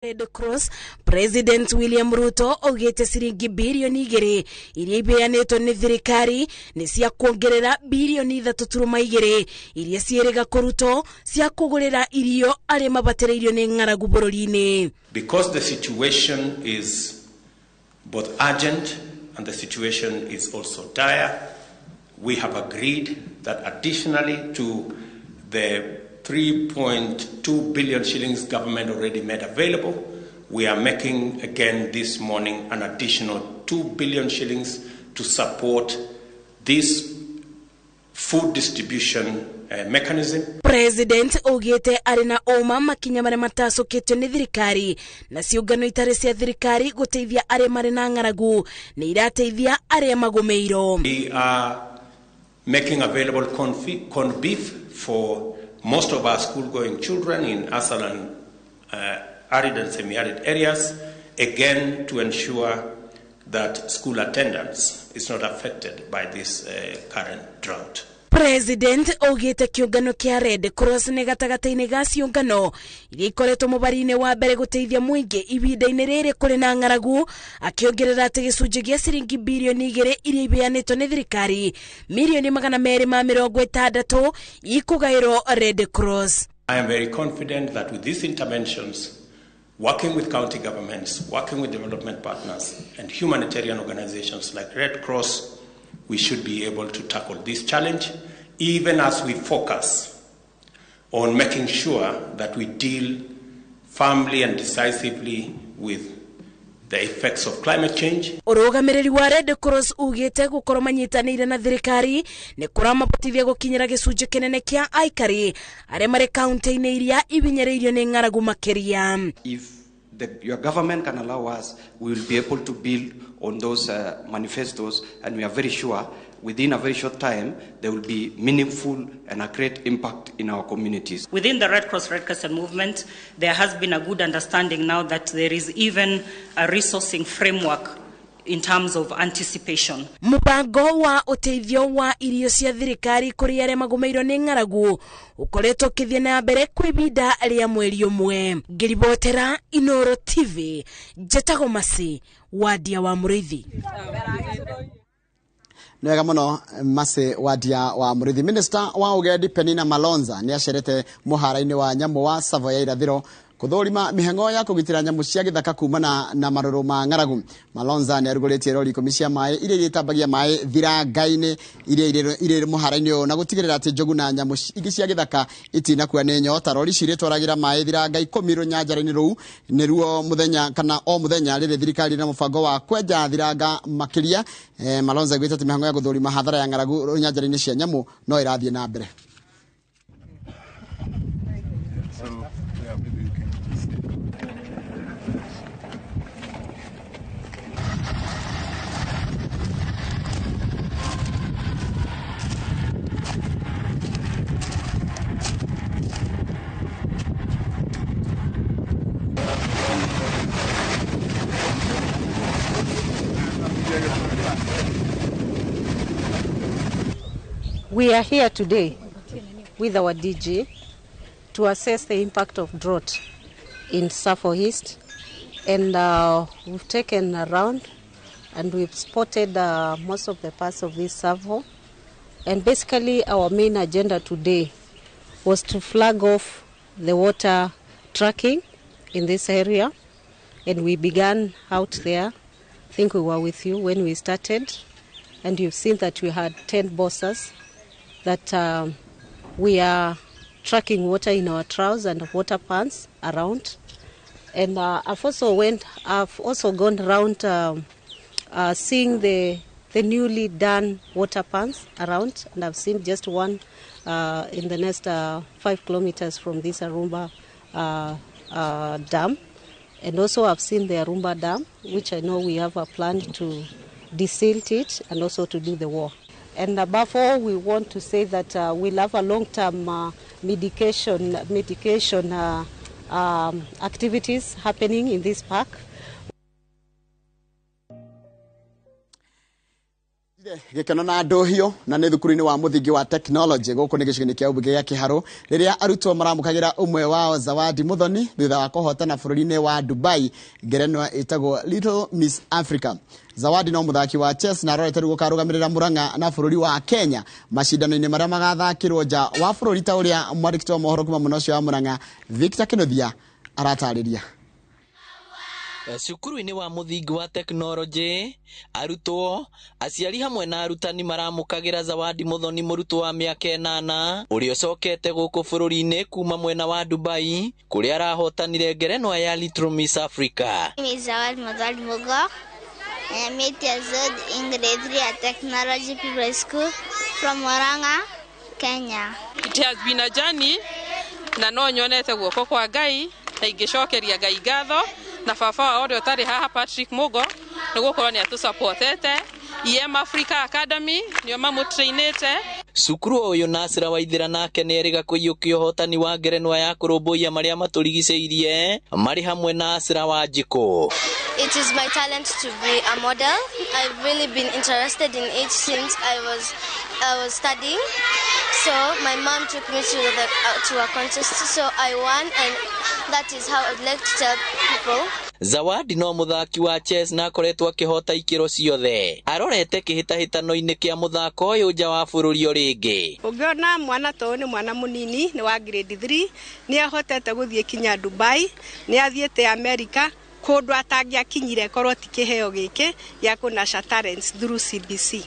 Red Cross President William Ruto augĩte ciringi birioni 2 iria ibeanĩtwo nĩ thirikari nĩ cia kuongerera birioni 3.2 iria ciĩrĩga kũrutwo cia kũgũrĩra irio arĩa mabatĩrĩirio nĩ ng'aragu bũrũri-inĩ. Because the situation is both urgent and the situation is also dire, we have agreed that additionally to the 3.2 billion shillings government already made available, we are making again this morning an additional 2 billion shillings to support this food distribution mechanism. President augĩte arĩ na ũma makinya marĩa matacũkĩtio nĩ thirikari na ciũngano itarĩ cia thirikari gũteithia arĩa marĩ na ng'aragu nĩ irateithia arĩa magũmĩirwo. We are making available corned beef for most of our school-going children in ASAL and arid and semi-arid areas, again to ensure that school attendance is not affected by this current drought. President augĩte kĩũngano kĩa Red Cross nĩ gatagatĩ-inĩ ga ciũngano iria ikoretwo mũbari-inĩ wa mbere gũteithia mũingĩ ihinda-inĩ rĩrĩ kũrĩ na ng'aragu, akĩongerera atĩ gĩcunjĩ gĩa ciringi birioni 2 iria ibeanĩtwo nĩ thirikari mirioni 260 ikũgaĩrwo Red Cross. I am very confident that with these interventions, working with county governments, working with development partners and humanitarian organizations like Red Cross, we should be able to tackle this challenge, even as we focus on making sure that we deal firmly and decisively with the effects of climate change. Ũrũgamĩrĩri wa Red Cross ugĩte gũkorwo manyitanĩire na thirikari nĩ kũramabotithia gũkinyĩra gĩcunjĩ kĩnene kĩa aikari arĩa marĩ kaunti-inĩ iria ibinyĩrĩirio nĩ ng'aragu makĩria. If your government can allow us, we will be able to build on those manifestos, and we are very sure within a very short time there will be meaningful and a great impact in our communities. Within the Red Cross Red Crescent movement, there has been a good understanding now that there is even a resourcing framework in terms of anticipation. Mũbango wa ũteithio wa irio cia thirikari kũrĩ arĩa magũmĩirwo nĩ ng'aragu ũkoretwo ũkĩthiĩ na mbere kwa ihinda rĩa mweri ũmwe. Ngĩribotera Inooro TV, njetagwo Masi Wadia wa Mũrĩithi. Nĩ wega mũno Masi Wadia wa Mũrĩithi. Minister wa Ũgendi Penina Malonza nĩ acerete mũhara-inĩ wa nyamũ wa Tsavo ya irathĩro kũthũrima mĩhang'o ya kũgitĩra nyamũ cia gĩthaka kumana na marũrũ ma ng'aragu. Malonza nĩ arugũrĩtie rori 10 cia maĩ iria irĩtambagia maĩ thiranga-inĩ iria irĩ mũhara-inĩ ũyũ na gũtigĩrĩra atĩ njogu na nyamũ ingĩ cia gĩthaka itinakua nĩ nyota. Rori ici irĩtwaragĩra maĩ thiranga 10 rũnyanjara-inĩ rũu nĩruo mũthenya kana o mũthenya rĩrĩ thirikari na mũbango wa kwenja thiranga makĩria. Malonza augĩte atĩ mĩhang'o ya gũthũrima hathara ya ng'aragu rũnyanjara-inĩ cia nyamũ no ĩrathiĩ na mbere. We are here today with our DG to assess the impact of drought in Tsavo East, and we've taken a round and we've spotted most of the parts of this Tsavo. And basically our main agenda today was to flag off the water tracking in this area, and we began out there. I think we were with you when we started, and you've seen that we had 10 bosses that we are tracking water in our troughs and water pans around. And I've also gone round seeing the newly done water pans around, and I've seen just one in the next 5 kilometers from this Arumba dam. And also I've seen the Arumba dam, which I know we have a plan to desilt it and also to do the wall. And above all, we want to say that we'll have a long-term mitigation activities happening in this park. Gĩkeno na ndũhiũ na nĩ thukuru-inĩ wa mũthingi wa technology gũkũ nĩ gĩcigo-inĩ kĩa ũmbunge gĩa Kĩharũ rĩrĩa arutwo maramũkagĩra ũmwe wao Zawadi Muthoni thutha wa kũhotana bũrũri-inĩ wa Dubai ngerenwa ĩtagwo Little Miss Africa. Zawadi no mũthaki wa chess na arorete rĩu gũkarũgamĩrĩra Murang'a na bũrũri wa Kenya macindano-inĩ marĩa magathakĩrwo nja wa bũrũri ta ũrĩa mwandĩki wa mohoro kuma mwena ũcio wa Murang'a Victor Kĩnuthia aratarĩria. Cukuru-inĩ wa mũthingi wa tekinoronjĩ, arutwo, aciari hamwe na arutani maramũkagĩra Zawadi Muthoni mũrutwo wa mĩaka 8 ũrĩa ũcokete gũkũ bũrũri-inĩ kuma mwena wa Dubai kũrĩa arahotanire ngerenwa ya Little Miss Africa. My name is Zawadi Muthoni Mugo. I am 8 years old in grade 3 at Technology Primary School from Murang'a, Kenya. It has been a journey na no nyonete guoko kwa Ngai na ingĩcokeria Ngai ngatho na baba wao ũrĩa ũtarĩ haha Patrick Mugo nĩ gũkorwo nĩ atũsupportete. EM Africa Academy nĩo mamũtrainĩte. Cukuru ũyũ Nasra Waithera nake nĩ erĩga kũiyũkia ũhotani wa ngerenwa ya kũrũmbũiya marĩa matũrigicĩirie marĩ hamwe na Asra Wanjikũ. It is my talent to be a model. I've really been interested in it since I was studying. So my mom took me to a contest, so I won, and that is how I'd like to tell people. Zawadi no mũthaki wa chess na akoretwo akĩhota ikĩro ciothe. Arorete kĩhĩtahĩtano-inĩ kĩa mũthako ũyũ nja wa bũrũri o rĩngĩ. Ũngĩona mwana ta ũyũ nĩ mwana mũnini, nĩ wa grade 3, nĩ ahotete gũthiĩ kinya Dubai, nĩ athiĩte America, kũndũ atangĩakinyire korwo ti kĩheo gĩkĩ gĩa kũnurture talents through CBC.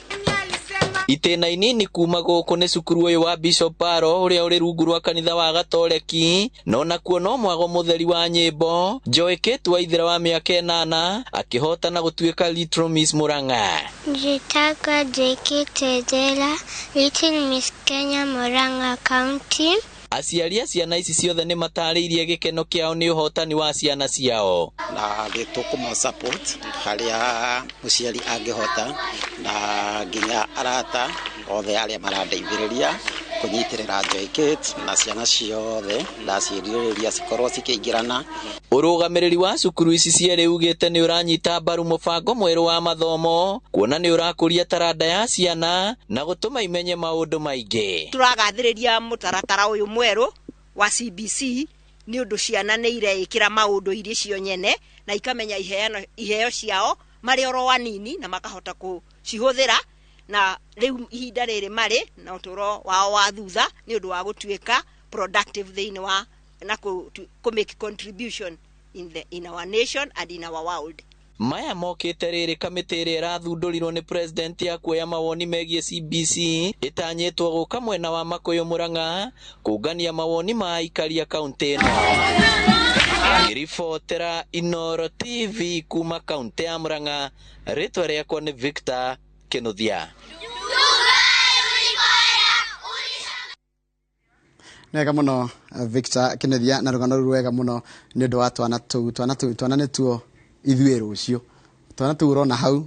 Itĩna inini kuma gũkũ nĩ cukuru ũyũ wa Bishop Paro ũrĩa ũrĩ rungu rwa kanitha wa Gatoreki no nakuo no mwago mũtheri wa nyĩmbo Joy Kate Waithera wa mĩaka 8 akĩhotana gũtuĩka Little Miss Murang'a. Njĩtagwo Joy Kate Waithera, Little Miss Kenya Murang'a County. Aciari a ciana ici ciothe nĩ matarĩirie gĩkeno kĩao nĩ ũhotani wa ciana ciao. Na nĩ tũkũmũ support harĩa mũciari angĩhota na nginya arata othe arĩa marandeithĩrĩria kũnyitĩrĩra Joy Kate na ciana ciothe ndaciĩrirĩria cikorwo cikĩingĩrana. Ũrũgamĩrĩri wa cukuru ici cierĩ ugĩte nĩ ũranyita mbaru mũbango mwerũ wa mathomo kuona nĩ ũrakũria taranda ya ciana na gũtũma imenye maũndũ maingĩ. Tũragathĩrĩria mũtaratara ũyũ mwerũ wa CBC nĩ ũndũ ciana nĩ ireĩkĩra maũndũ iria cio nyene na ikamenya iheo ciao marĩ oro anini na makahota kũcihũthĩra na rĩu ihinda rĩrĩ marĩ na ũtũro wao wa thutha nĩ ũndũ wa gũtuĩka productive thĩinĩ wa na kũ make contribution in our nation and in our world. Maya mokĩte rĩrĩ kamĩtĩ ĩrĩa ĩrathundũrirwo nĩ president ya kuoya mawoni megiĩ CBC ĩtanyĩtwo gũka mwena wa Makũyũ Murang'a kũngania mawoni ma aikari a kaũntĩ ĩno. Ngĩribotera Inooro TV kuma kaũntĩ ya Murang'a, rĩtwa rĩakwa nĩ Victor Kĩnuthia. Nĩwega mũno Victor Kĩnuthia na rũgano rũu rwega mũno nĩ ũndũ wa twana tũu. Twana tũu twana nĩtuo ithuĩ rũciũ, twana tũu ũrona hau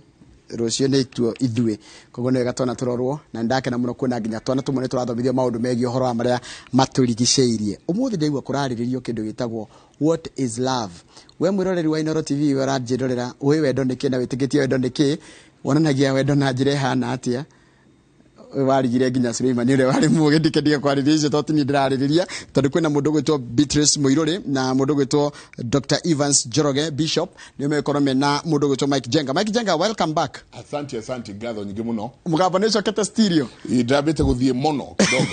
rũciũ nĩtuo ithuĩ, koguo nĩ wega twana tũrorwo na nĩndakena mũno kuona nginya twana tũmwe nĩ tũrathomithio maũndũ megiĩ ũhoro wa marĩa matũrigicĩirie. Ũmũthĩ ndaigua kũrarĩrĩrio kĩndũ gĩtagwo what is love. We mwĩroreri wa Inooro TV we ũranjĩrorera, ũĩ wendo nĩkĩ na wĩtĩkĩtie wendo nĩkĩ, wonanagia wendo na njĩra ĩhana atĩa? Warigire nginya Suleiman ũrĩa warĩ mũgĩ ndikendie kwarĩria icio tondũ ti niĩ ndĩrarĩrĩria, tondũ kwĩna mũndũ ũgwĩtwo Beatrice Mũirũrĩ na mũndũ ũgwĩtwo Dr. Evans Njoroge Bishop nĩo megũkorwo mena mũndũ ũgwĩtwo Mike Jenga. Mike Jenga, welcome back. Asante, asante, ngatho nyingĩ mũno. Mũgambo nĩ ũcokete stereo. Ndambĩte gũthiĩ mũno kidogo.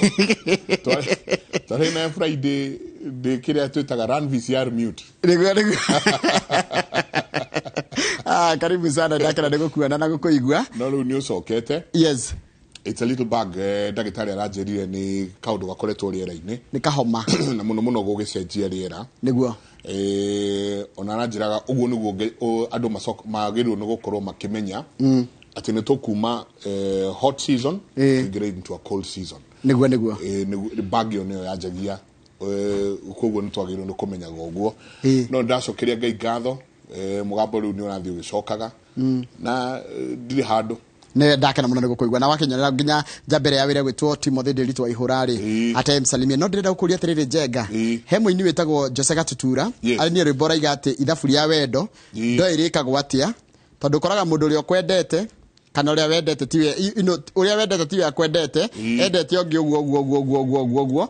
Twarĩ na Friday ndĩ kĩrĩa twĩtaga run VCR mute. Nĩguo nĩguo. Karibu sana, ndakena nĩ gũkuona na gũkũigua. No rĩu nĩ ũcokete. Yes. It's a little bag, ndagĩtarĩ aranjĩrire nĩ kaũndũ gakoretwo rĩera-inĩ. Nĩ kahoma. Na mũno mũno gũgĩcenjia rĩera. Nĩguo. Ona aranjĩraga ũguo nĩguo andũ magĩrĩirwo nĩ gũkorwo makĩmenya atĩ nĩ tũkuma hot season tũingĩre into a cold season. Nĩguo nĩguo. Bag ĩyo nĩyo yanjagia, koguo nĩ twagĩrĩirwo nĩ kũmenyaga ũguo. No ndacokeria Ngai ngatho, mũgambo rĩu nĩ ũrathiĩ ũgĩcokaga na ndirĩ handũ. Nĩ ndakena mũno nĩ gũkũigua na wakinyarĩra nginya nja mbere ya wĩra gwĩtwo Timothy Ndĩritũ wa Ihũra rĩ ate msalimie. No ndĩrenda gũkũria atĩrĩrĩ Njenga, he mũini wĩtagwo Jose Gatutura arĩ niĩ rwĩmbo raiga atĩ ithabu rĩa wendo ndoĩ rĩkagwo atĩa, tondũ ũkoraga mũndũ ũrĩa ũkwendete Kana ũrĩa wendete tiwe, you know, ũrĩa wendete tiwe akwendete, endete ũngĩ ũguo ũguo ũguo ũguo ũguo ũguo ũguo.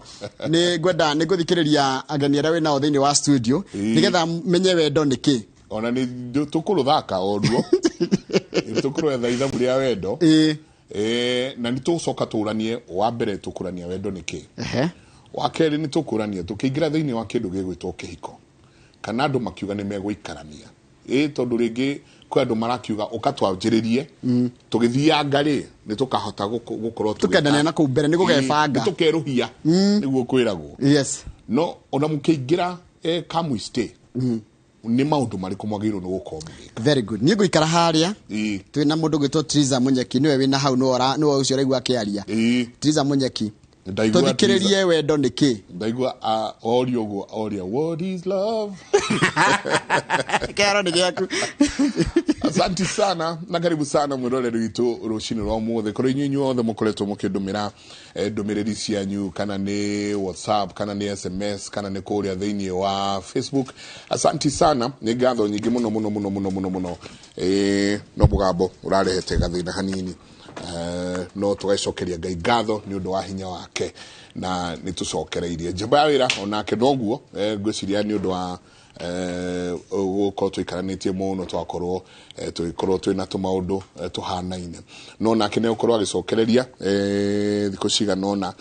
Nĩ ngwenda nĩ ngũthikĩrĩria ageni arĩa wĩ nao thĩinĩ wa studio nĩgetha menye wendo nĩ kĩ. Ona nĩ tũkũrũthaka o ruo, tũkũrwetha ithabu rĩa wendo. Na nĩ tũgũcoka tũranie. Wa mbere tũkũrania wendo nĩ kĩ. Wa kerĩ nĩ tũkũrania tũkĩingĩra thĩinĩ wa kĩndũ gĩgwĩtwo kĩhiko, kana andũ makiuga nĩ megũikarania, ĩ tondũ rĩngĩ kwĩ andũ marakiuga ũka twanjĩrĩrie, tũgĩthianga rĩ, nĩ tũkahota gũkorwo Tũkendania na kũu mbere, nĩ gũgebanga. Nĩ tũkerũhia, nĩguo kwĩragwo. No ona mũkĩingĩra, come we stay, nĩ maũndũ marĩkũ mwagĩrĩirwo nĩ gũkorwo mũgĩka? Very good. Niĩ ngũikara harĩa twĩna mũndũ gwĩtwo Triza Munyeki, nĩwe wĩna hau, nĩwe nĩwe ũcio ũraigua akĩaria, Triza Munyeki. Ndaigua. Tũthikĩrĩrie wendo nĩ kĩ. Ndaigua oria ũguo, oria, "What is love?" Kĩharo nĩ gĩaku. Asanti sana na karibu sana mwĩroreri witũ rũcinĩ rwa ũmũthĩ, kũrĩ inyuĩ inyuothe mũkoretwo mũkĩndũmĩra ndũmĩrĩri cianyu, kana nĩ WhatsApp, kana nĩ SMS, kana nĩ kũrĩa thĩinĩ wa Facebook. Asanti sana, nĩ ngatho nyingĩ mũno mũno mũno mũno mũno mũno. No mũgambo ũrarehete gathĩna hanini, no tũgacokeria Ngai ngatho nĩ ũndũ wa hinya wake na nĩ tũcokereirie njamba ya wĩra onake noguo. Ngwĩciria nĩ ũndũ wa gũkorwo tũikaranĩtie mũno, twakorwo tũgĩkorwo twĩna tũmaũndũ tũhanaine, no nake nĩ gũkorwo agĩcokereria thikũ cigana ũna,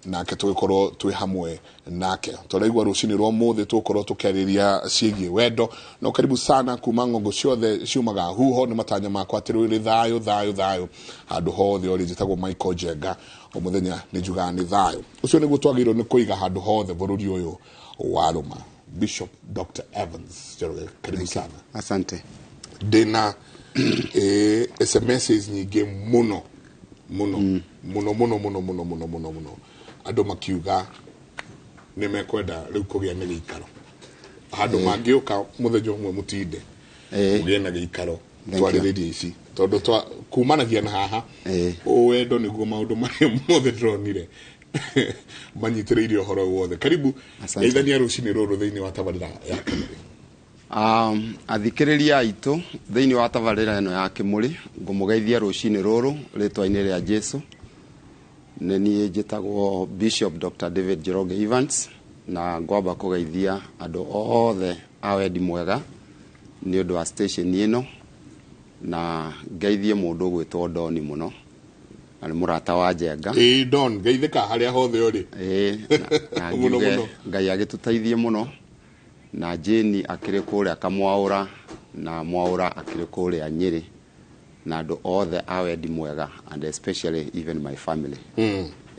nake tũgĩkorwo twĩ hamwe nake. Tũraigua rũcinĩ rwa ũmũthĩ tũgũkorwo tũkĩarĩria ciĩgiĩ wendo. No karibu sana kuma ng'ongo ciothe ciumaga huho. Nĩ matanya makwa atĩ rũrĩ thayũ thayũ thayũ handũ hothe ũrĩ. Njĩtagwo Michael Njenga. O mũthenya nĩ njugaga nĩ thayũ ũcio nĩguo twagĩrĩirwo nĩ kũiga handũ hothe bũrũri ũyũ warũma. Bishop Dr. Evans Njoroge, karibu sana. Asante. Ndĩna SMSs nyingĩ mũno mũno mũno mũno mũno mũno mũno mũno mũno, andũ makiuga nĩ mekwenda rĩu kũgĩa na gĩikaro handũ mangĩũka mũthenya ũmwe mũtinde mũgĩe na gĩikaro. Thank you. Twarĩrĩrie ici tondũ kumanagia na haha wendo nĩguo maũndũ marĩa mothe ndĩronire manyitĩrĩire ũhoro wothe. Karibu. Asante. Geithania rũcinĩ rũrũ thĩinĩ wa tabarĩra ya Kĩmũrĩ. Athikĩrĩria aitũ thĩinĩ wa tabarĩra ĩno ya Kĩmũrĩ, ngũmũgeithia rũcinĩ rũrũ rĩtwa-inĩ rĩa Jesu. Nĩ niĩ njĩtagwo Bishop Dr. David Njoroge Evans, na ngwamba kũgeithia andũ othe a wendi mwega nĩ ũndũ wa station ĩno, na ngeithie mũndũ ũgwĩtwo Doni mũno, na nĩ mũrata wa Njenga. Ĩĩ, Don, geithĩka harĩa hothe ũrĩ. Ĩĩ, na Mũno ngiuge mũno. Ngai agĩtũteithie mũno, na Jane akĩrĩ kũrĩa Kamwaũra, na Mwaũra akĩrĩ kũrĩa Nyĩrĩ, na andũ othe a wendi mwega, and especially even my family.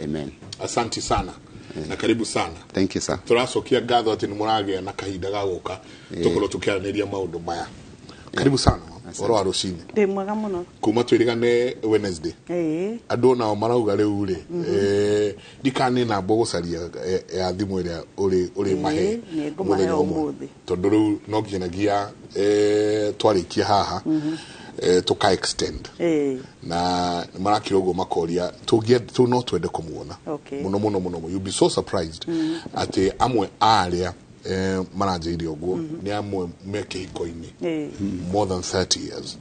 Amen. Asante sana na karibu sana. Thank you, sir. Tũracokia ngatho atĩ nĩ mũragĩa na kahinda ga gũka tũkorwo tũkĩaranĩria maũndũ maya. Karibu sana. Ũhoro wa rũcinĩ? Ndĩ mwega mũno. Kuma twĩrĩgane Wednesday, andũ nao marauga rĩu rĩ, ndikane namba ũgũcaria ya thimũ ĩrĩa ũrĩ mahe. Nĩ ngũmahe mũthenya ũmwe. ũmũthĩ. Tondũ rĩu no nginyagia twarĩkia haha tũka extend na marakira ũguo makoria no twende kũmuona mũno mũno mũno mũno. You'll be so surprised atĩ amwe a arĩa maranjĩire ũguo nĩ amwe me kĩhiko-inĩ more than 30 years.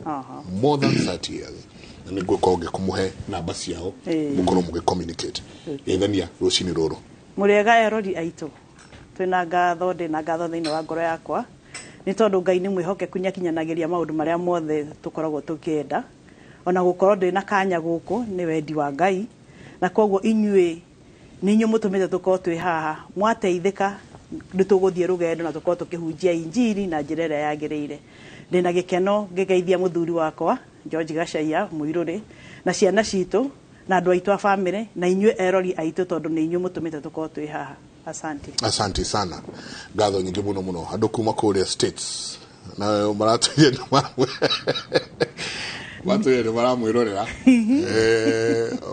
More than 30 years. Na nĩ ngũkorwo ngĩkũmũhe namba ciao mũkorwo mũgĩ communicate. Geithania rũcinĩ rũrũ. Mũrĩega erori aitũ. Twĩna ngatho, ndĩna ngatho thĩinĩ wa ngoro yakwa nĩ tondũ Ngai nĩ mwĩhokeku, nĩakinyanagĩria maũndũ marĩa mothe tũkoragwo tũkĩenda. Ona gũkorwo ndĩ na kanya gũkũ nĩ wendi wa Ngai, na koguo inyuĩ nĩ inyuĩ mũtũmĩte tũkorwo twĩ haha. Mwateithĩka nĩ tũgũthiĩ rũgendo na tũkorwo tũkĩhunjia injiri na njĩra ĩrĩa yagĩrĩire. Ndĩna gĩkeno ngĩgeithia mũthuri wakwa George Gachaiya Mũirũrĩ, na ciana citũ, na andũ aitũ a bamĩrĩ, na inyuĩ erori aitũ, tondũ nĩ inyuĩ mũtũmĩte tũkorwo twĩ haha. Asante. Asante sana, ngatho nyingĩ mũno mũno. Andũ kuma kũrĩa States na maratwĩre nĩ maramwĩrorera.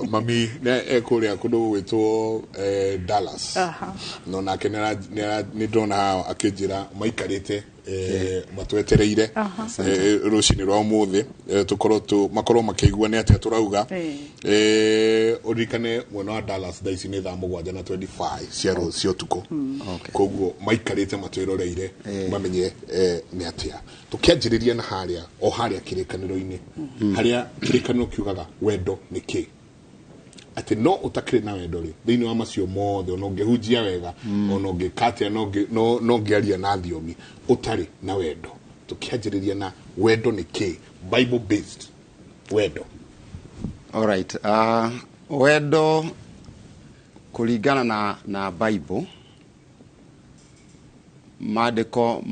Mami nĩ ekũrĩa kũndũ gũgwĩtwo Dallas. No nake nĩ ndĩrona haha akĩnjĩra maikarĩte Matwetereire rũcinĩ rwa ũmũthĩ, tũkorwo makorwo makĩigua nĩ atĩa tũrauga. Ũririkane mwena wa Dallas thaa ici nĩ thaa 7:25 cia rũciũ ũtukũ, koguo maikarĩte matwĩroreire mamenye nĩ atĩa. Tũkĩanjĩrĩria na harĩa o harĩa kĩrĩkanĩro-inĩ, harĩa kĩrĩkanĩro kiugaga wendo nĩ kĩ, atĩ no ũtakĩrĩ na wendo rĩ, thĩinĩ wa macio mothe, ona ũngĩhunjia wega, ona ũngĩka atĩa, no ũngĩaria na thiomi, ũtarĩ na wendo. Tũkĩanjĩrĩria na wendo nĩ kĩ, Bible based wendo. Alright. Wendo kũringana na Bible, maandĩko,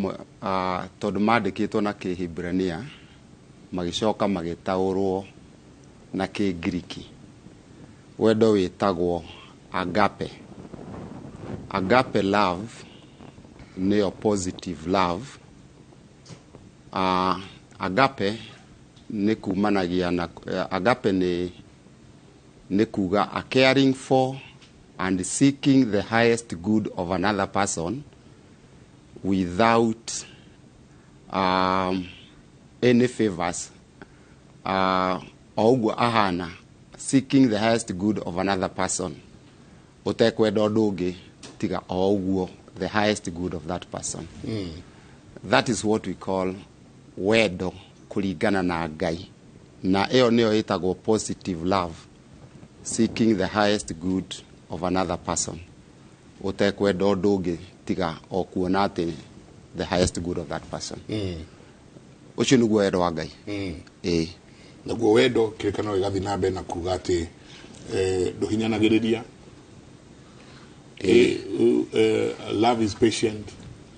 tondũ mandĩkĩtwo na Kĩhibrania, magĩcoka magĩtaũrwo na Kĩngiriki, wendo wĩtagwo agape. Agape love nĩyo positive love. Agape nĩ kumanagia na agape nĩ kuga a caring for and seeking the highest good of another person without any favors, o ũguo ahana, seeking the highest good of another person ũtekwenda ũndũ ũngĩ tiga o ũguo, the highest good of that person. That is what we call wendo kũringana na Ngai, na ĩyo nĩyo ĩtagwo positive love, seeking the highest good of another person ũtekwenda ũndũ ũngĩ tiga o kuona atĩ the highest good of that person. Ũcio nĩguo wendo wa Ngai. Ĩĩ. Naguo wendo, kĩrĩkanĩro gĩgathiĩ na mbere na kuga atĩ ndũhinyanagĩrĩria. Love is patient,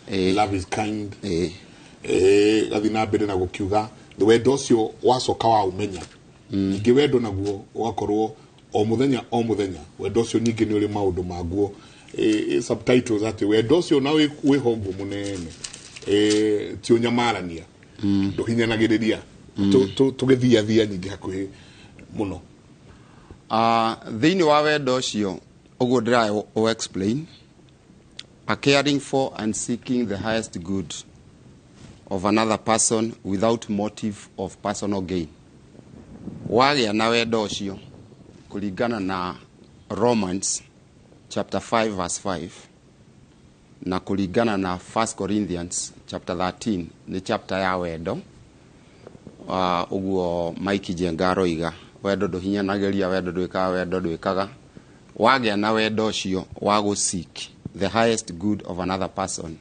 love is kind. Gathiĩ na mbere na gũkiuga wendo ũcio wacoka waũmenya, ningĩ wendo naguo ũgakorwo o mũthenya o mũthenya, wendo ũcio ningĩ nĩ ũrĩ maũndũ maguo, subtitles, atĩ wendo ũcio na wĩho ũguo mũnene, ti ũnyamarania, ndũhinyanagĩrĩria. Tũgĩthiathia nyingĩ hakuhĩ mũno. Thĩinĩ wa wendo ũcio ũguo ndĩra o explain, a caring for and seeking the highest good of another person without motive of personal gain, wagĩa na wendo ũcio kũringana na Romans chapter 5 verse 5 na kũringana na 1 Corinthians chapter 13, nĩ chapter ya wendo. Ũguo Mike Njenga aroiga wendo ndũhinyanagĩria, wendo ndwĩkaga, wendo ndwĩkaga. Wagĩa na wendo ũcio wa gũ seek the highest good of another person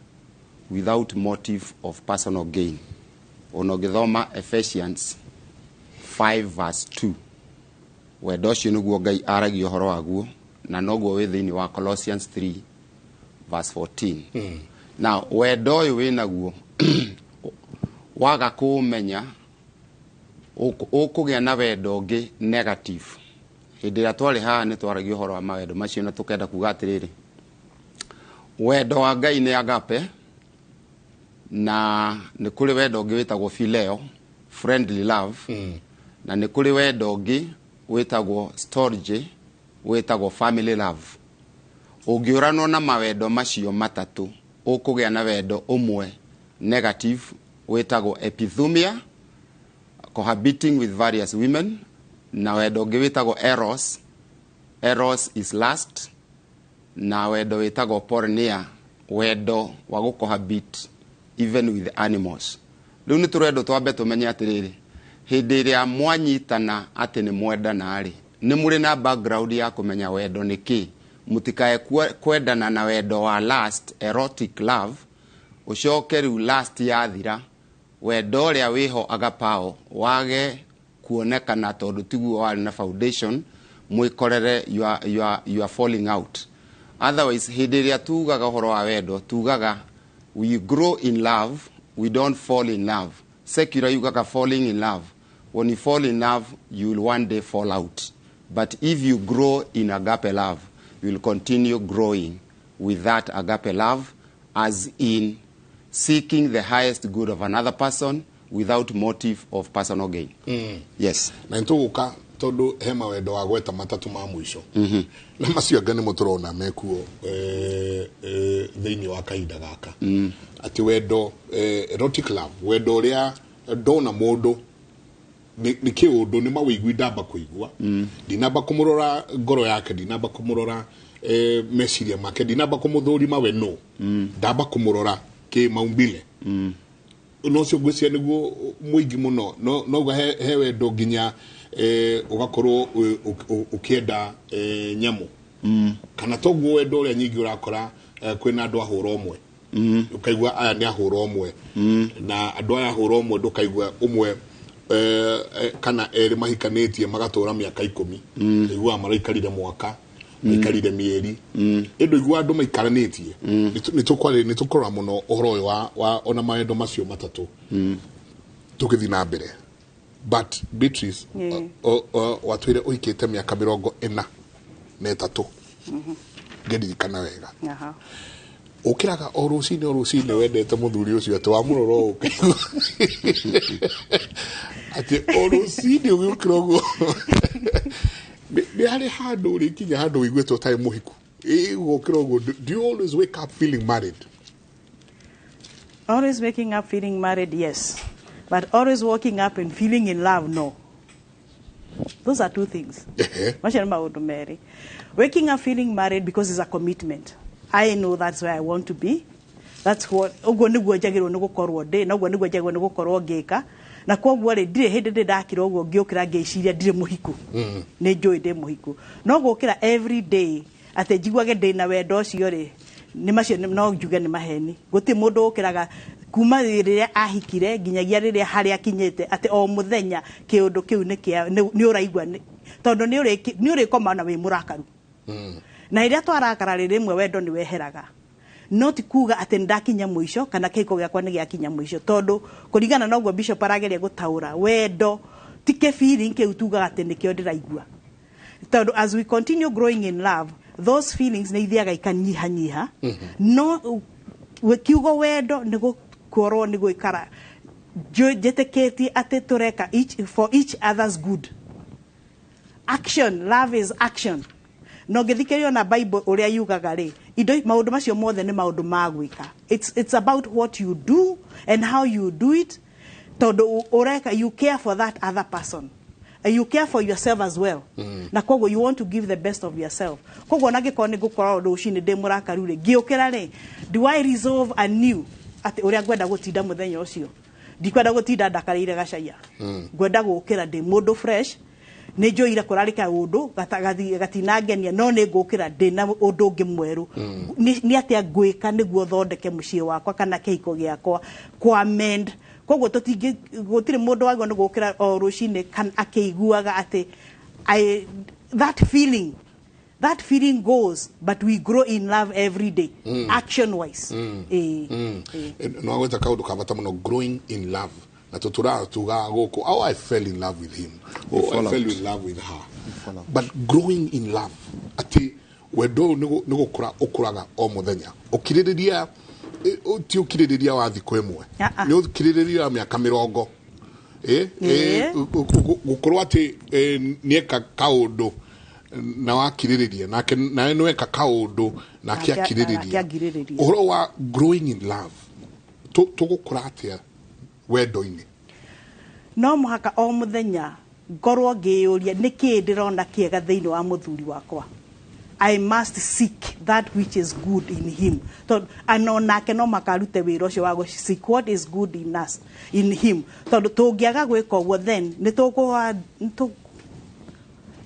without motive of personal gain, ona ũngĩthoma Ephesians 5 verse 2, wendo ũcio nĩguo Ngai aragia ũhoro waguo, na noguo wĩ thĩinĩ wa Colossians 3 verse 14. Now wendo ũyũ wĩnaguo, waga kũũmenya, ũkũgĩa na wendo ũngĩ negative. Hĩndĩ ĩrĩa twarĩ haha nĩ twaragia ũhoro wa mawendo macio, na tũkenda kuga atĩrĩrĩ, wendo wa Ngai nĩ agape, na nĩ kũrĩ wendo ũngĩ wĩtagwo phileo, friendly love, na nĩ kũrĩ wendo ũngĩ wĩtagwo storge, wĩtagwo family love. Ũngĩũranwo na mawendo macio matatũ, ũkũgĩa na wendo ũmwe negative wĩtagwo epithumia, cohabiting with various women, na wendo ũngĩ wĩtagwo eros, eros is lust, na wendo wĩtagwo pornea, wendo wa gũcohabit even with animals. Rĩu nĩ tũrendwo twambe tũmenye atĩrĩrĩ, hĩndĩ ĩrĩa mwanyitana atĩ nĩ mwendana rĩ, nĩ mũrĩ na background ya kũmenya wendo nĩ kĩ. Mũtikae kwendana na wendo wa lust, erotic love, ũcoke rĩu lust yathira, wendo ũrĩa wĩho agapao wage kuonekana, tondũ tiguo warĩ na foundation, mwĩkorere you are falling out. Otherwise, hĩndĩ ĩrĩa tugaga ũhoro wa wendo, tugaga we grow in love, we don't fall in love. Secular yugaga falling in love. When you fall in love, you will one day fall out, but if you grow in agape love, you will continue growing with that agape love, as in seeking the highest good of another person without motive of personal gain. Yes. Na nĩtũgũka Tondu he mawendo wa gweta matatu ma mũico na macio anga nĩmo tũrona mekuo thĩinĩ wa kahinda gaka, atĩ wendo, erotic love, wendo ũrĩa ndona mũndũ nĩ kĩũndũ, nĩ mawĩigui ndamba kũigua, ndinamba kũmũrora ngoro yake, ndinamba kũmũrora meciria make, ndinamba kũmũthũrima we no ndamba kũmũrora kĩ maumbile. No ũcio ngwĩciria nĩguo mũingĩ mũno. No nauga he wendo nginya ũgakorwo ũkĩenda nyamũ kana toguo, wendo ũrĩa nyingĩ ũrakora kwĩna andũ ahũra ũmwe, ũkaigua aya nĩ ahũra ũmwe, na andũ aya ahũra ũmwe ndũkaigua ũmwe kana erĩ mahikanĩtie magatũra mĩaka 10, iguaga maraikarire mwaka, maikarire mĩeri, ĩndũ igua andũ maikaranĩtie. Nĩ tũkũrora mũno ũhoro ũyũ wa ona mawendo macio matatũ tũgĩthiĩ na mbere. But Beatrice, watwĩre ũhikĩte mĩaka 43 ngĩririkana wega. Ũkĩraga o rũcinĩ o rũcinĩ wendete mũthuri ũcio, atĩ wamũrora ũũ ũkaigua atĩ o rũcinĩ ũgĩũkĩra ũguo nĩ harĩ handũ ũrĩkinya handũ ũiguĩte ũtarĩ mũhiku? Ũgokĩra ũguo, do you always wake up feeling married? Always waking up feeling married, yes. But always waking up and feeling in love, no. Those are two things. Macio nĩ maũndũ merĩ. Waking up feeling married because it's a commitment. I know that's where I want to be. That's what ũguo nĩguo njagĩrĩirwo nĩ gũkorwo ndĩ, na ũguo nĩguo njagĩrĩirwo nĩ gũkorwo ngĩka. Na koguo rĩ, ndirĩ hĩndĩ ndĩ ndakĩra ũguo ngĩũkĩra ngĩciria ndirĩ mũhiku. Nĩ njũĩ ndĩ mũhiku. No gũkĩra every day atĩ njiguage ndĩ na wendo ũcio rĩ, nĩ macio no njuge nĩ maheni. Gũtirĩ mũndũ ũkĩraga kuma rĩrĩa ahikire nginyagia rĩrĩa harĩa akinyĩte atĩ o mũthenya kĩũndũ kĩu nĩ kĩa nĩ ũraigua tondũ nĩ ũrĩkoma na wĩ mũrakaru, na rĩrĩa twarakara rĩ, rĩmwe wendo nĩ weheraga. No ti kuga atĩ nĩndakinya mũico kana kĩhiko gĩakwa nĩ gĩakinya mũico, tondũ kũringana na ũguo bishop arageria gũtaũra, wendo ti kĩ feeling kĩu tugaga atĩ nĩkĩo ndĩraigua, tondũ as we continue growing in love, those feelings nĩ ithiaga ikanyihanyiha. No kiugo wendo nĩ gũkorwo nĩ gwĩkara njĩtĩkĩtie atĩ tũreka each, for each other's good. Action, love is action. Na ũngĩthikĩrĩria na Bible ũrĩa yugaga rĩ, indo maũndũ macio mothe nĩ maũndũ ma gwĩka. It's about what you do and how you do it, tondũ ũreka, you care for that other person. And you care for yourself as well, na koguo you want to give the best of yourself. Koguo ona ngĩkorwo nĩ ngũkorwo rũcinĩ ndĩ mũrakaru rĩ, ngĩũkĩra rĩ, do I resolve anew atĩ ũrĩa ngwenda gũtinda mũthenya ũcio, ndikwenda gũtinda ndakarĩire gacaia, ngwenda gũkĩra ndĩ mũndũ fresh. Nĩ njũire kũrarĩ kaũndũ gatinangenia, no nĩ ngũkĩra ndĩ na ũndũ ũngĩ mwerũ. Nĩ atĩa ngwĩka nĩguo thondeke mũciĩ wakwa kana kĩhiko gĩakwa kwa mend? Koguo tũtingĩ, gũtirĩ mũndũ wagĩrĩirwo nĩ gũkĩra o rũcinĩ kana akĩiguaga atĩ that feeling goes, but we grow in love every day, action wise. No agweta kaũndũ ka bata mũno, growing in love, na tũtũraga tugaga gũkũ, "Oh, I fell in love with him," "Oh, I Fall fell out. in love with her." But growing in love, atĩ wendo ũyũ nĩ gũkũra ũkũraga o mũthenya, ũkirĩrĩria ti ũkirĩrĩria wa thikũ ĩmwe, nĩ ũkirĩrĩria wa mĩaka 40, gũkorwo atĩ nĩeka kaũndũ na wakirĩrĩria nake, nawe nĩweka kaũndũ nake akirĩrĩria. Akĩangirĩrĩria. Ũhoro wa growing in love, tũgũkũra atĩa wendo-inĩ? No mũhaka o mũthenya ngorwo ngĩyũria nĩ kĩĩ ndĩrona kĩega thĩinĩ wa mũthuri wakwa. I must seek that which is good in him, tondũ ano nake no makarute wĩra ũcio wa gũ seek what is good in us, in him, tondũ tũngĩaga gwĩka ũguo, then nĩ tũkũa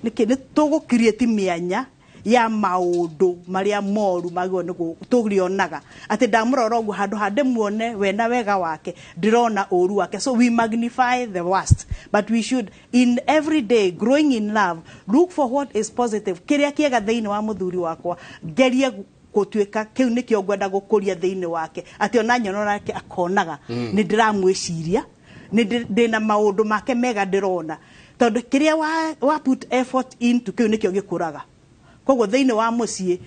nĩkĩ nĩ tũgũ create mĩanya ya maũndũ marĩa moru magĩrĩirwo nĩ tũrĩonaga atĩ ndamũrora ũguo, handũ ha ndĩmuone we na wega wake, ndĩrona ũru wake. So we magnify the worst, but we should, in every day growing in love, look for what is positive, kĩrĩa kĩega thĩinĩ wa mũthuri wakwa, ngerie gũtuĩka kĩu nĩkĩo ngwenda gũkũria thĩinĩ wake, atĩ ona nyona nake akonaga nĩ ndĩramwĩciria, nĩ ndĩna maũndũ make mega ndĩrona, tondũ kĩrĩa wa put effort into, kĩu nĩkĩo gĩkũraga. Koguo thĩinĩ wa mũciĩ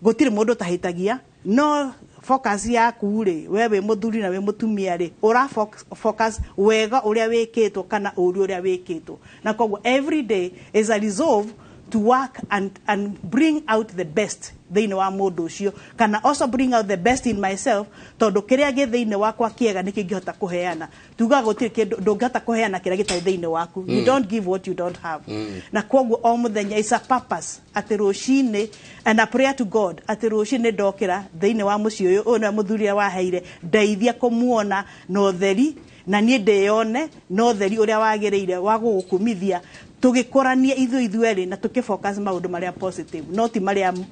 gũtirĩ mũndũ ũtahĩtagia, No focus yaku rĩ, we wĩ mũthuri na wĩ mũtumia rĩ, ũra focus wega ũrĩa wĩkĩtwo kana ũru ũrĩa wĩkĩtwo. Na koguo every day is a resolve to work and bring out the best thĩinĩ wa mũndũ ũcio, kana also bring out the best in myself, tondũ kĩrĩa gĩ thĩinĩ wakwa kĩega nĩkĩo ingĩhota kũheana. Tugaga gũtirĩ kĩndũ ndũngĩhota kũheana kĩrĩa gĩtarĩ thĩinĩ waku. You don't give what you don't have. Na koguo o mũthenya is a purpose atĩ rũcinĩ, and a prayer to God atĩ rũcinĩ ndokĩra thĩinĩ wa mũciĩ ũyũ, ũyũ nĩwe mũthuri ũrĩa waheire, ndeithia kũmuona na ũtheri, na niĩ ndĩyone na ũtheri ũrĩa wagĩrĩire wa gũgũkumithia, tũgĩkũrania ithuĩ ithuerĩ na tũkĩfocus maũndũ marĩa positive, no ti marĩa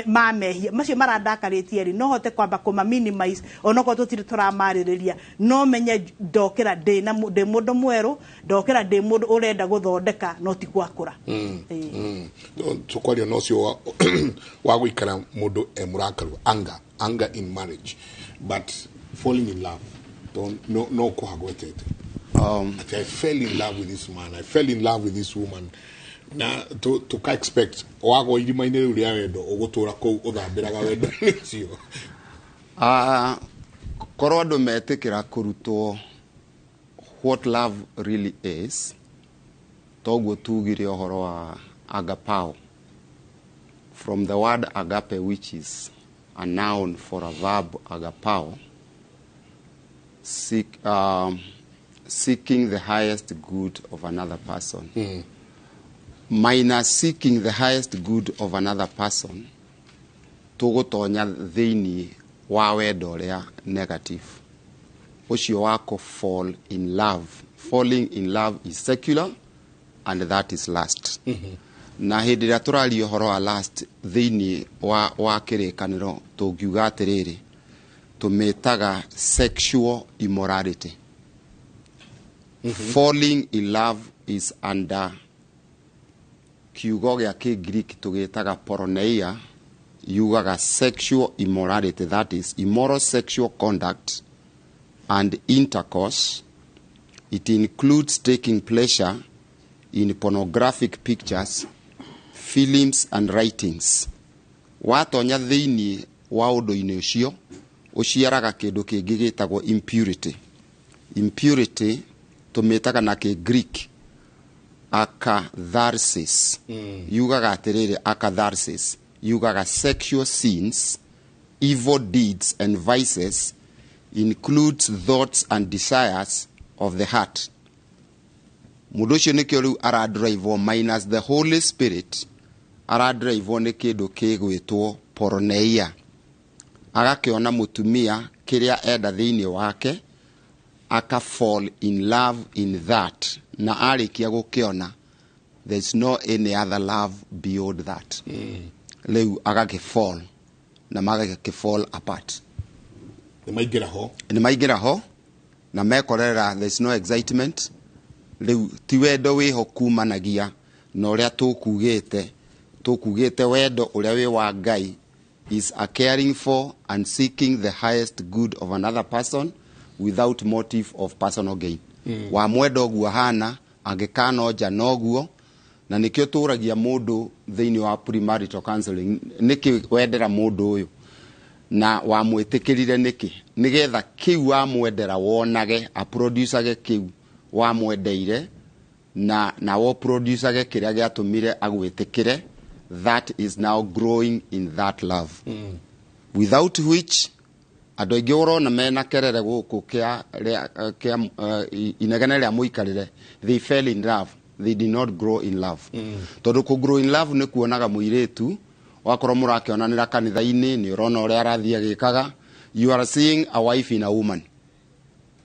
ma mehia macio marandakarĩtie rĩ, no hote kwamba kũma minimize onokorwo tũtirĩ tũramarĩrĩria. No menye ndokĩra ndĩ mũndũ mwerũ, ndokĩra ndĩ mũndũ ũrenda gũthondeka no ti gwakũra. Tũkwaria na ũcio wa gũikara mũndũ e mũrakaru, anger in marriage, but falling in love no kũhagwetete. I fell in love with this man, I fell in love with this woman. Na tuka expect wagwo irima-inĩ rĩu rĩa wendo ũgũtũra kũu ũthambĩraga wendo-inĩ ũcio. Korwo andũ metĩkĩra kũrutwo what love really is, toguo tugire ũhoro wa agapao, from the word agape, which is a noun for a verb agapao, seeking the highest good of another person. Minus seeking the highest good of another person, tũgũtonya thĩinĩ wa wendo ũrĩa negative, ũcio wako fall in love. Falling in love is secular, and that is lust. Na hĩndĩ ĩrĩa tũraria ũhoro wa lust thĩinĩ wa kĩrĩkanĩro, tũngiuga atĩrĩrĩ, tũmĩtaga sexual immorality. Falling in love is under kiugo gĩa Kĩngiriki tũgĩtaga porneia, yugaga sexual immorality, that is immoral sexual conduct and intercourse. It includes taking pleasure in pornographic pictures, films and writings. Watonya thĩinĩ wa ũndũ-inĩ ũcio, ũciaraga kĩndũ kĩngĩ gĩtagwo impurity. Impurity tũmĩtaga na Kĩgreek akatharsis. Yugaga atĩrĩrĩ, akatharsis yugaga sexual sins, evil deeds and vices, includes thoughts and desires of the heart. Mũndũ ũcio nĩkĩo rĩu aradrivewo minus the Holy Spirit, aradrivewo nĩ kĩndũ kĩgwĩtwo porneia. Agakĩona mũtumia kĩrĩa enda thĩinĩ wake, aka fall in love in that, na arĩkia gũkĩona there is no any other love beyond that. Rĩu agakĩ fall na magakĩ fall apart. Nĩ maingĩra ho na mekorera there is no excitement. Rĩu ti wendo wĩho kumanagia na ũrĩa tũkugĩte wendo ũrĩa wĩ wa Ngai is a caring for and seeking the highest good of another person without motive of personal gain. Wa mwenda ũguo hana angĩkanonja noguo, na nĩkĩo tũragia mũndũ thĩinĩ wa premarital counseling, nĩkĩ wendera mũndũ ũyũ na wamwĩtĩkĩrire nĩkĩ, nĩgetha kĩu wamwendera wonage aproducage kĩu wamwendeire, na wo producage kĩrĩa gĩatũmire agwĩtĩkĩre. That is now growing in that love. Without which andũ aingĩ ũrona mena kerere gũkũ kĩa inegene rĩa mũikarĩre, they fell in love, they did not grow in love. Tondũ kũ grow in love nĩ kuonaga mũirĩtu wakorwo mũrakĩonanĩra kanitha-inĩ, nĩ ũrona ũrĩa arathiĩ agĩkaga. You are seeing a wife in a woman.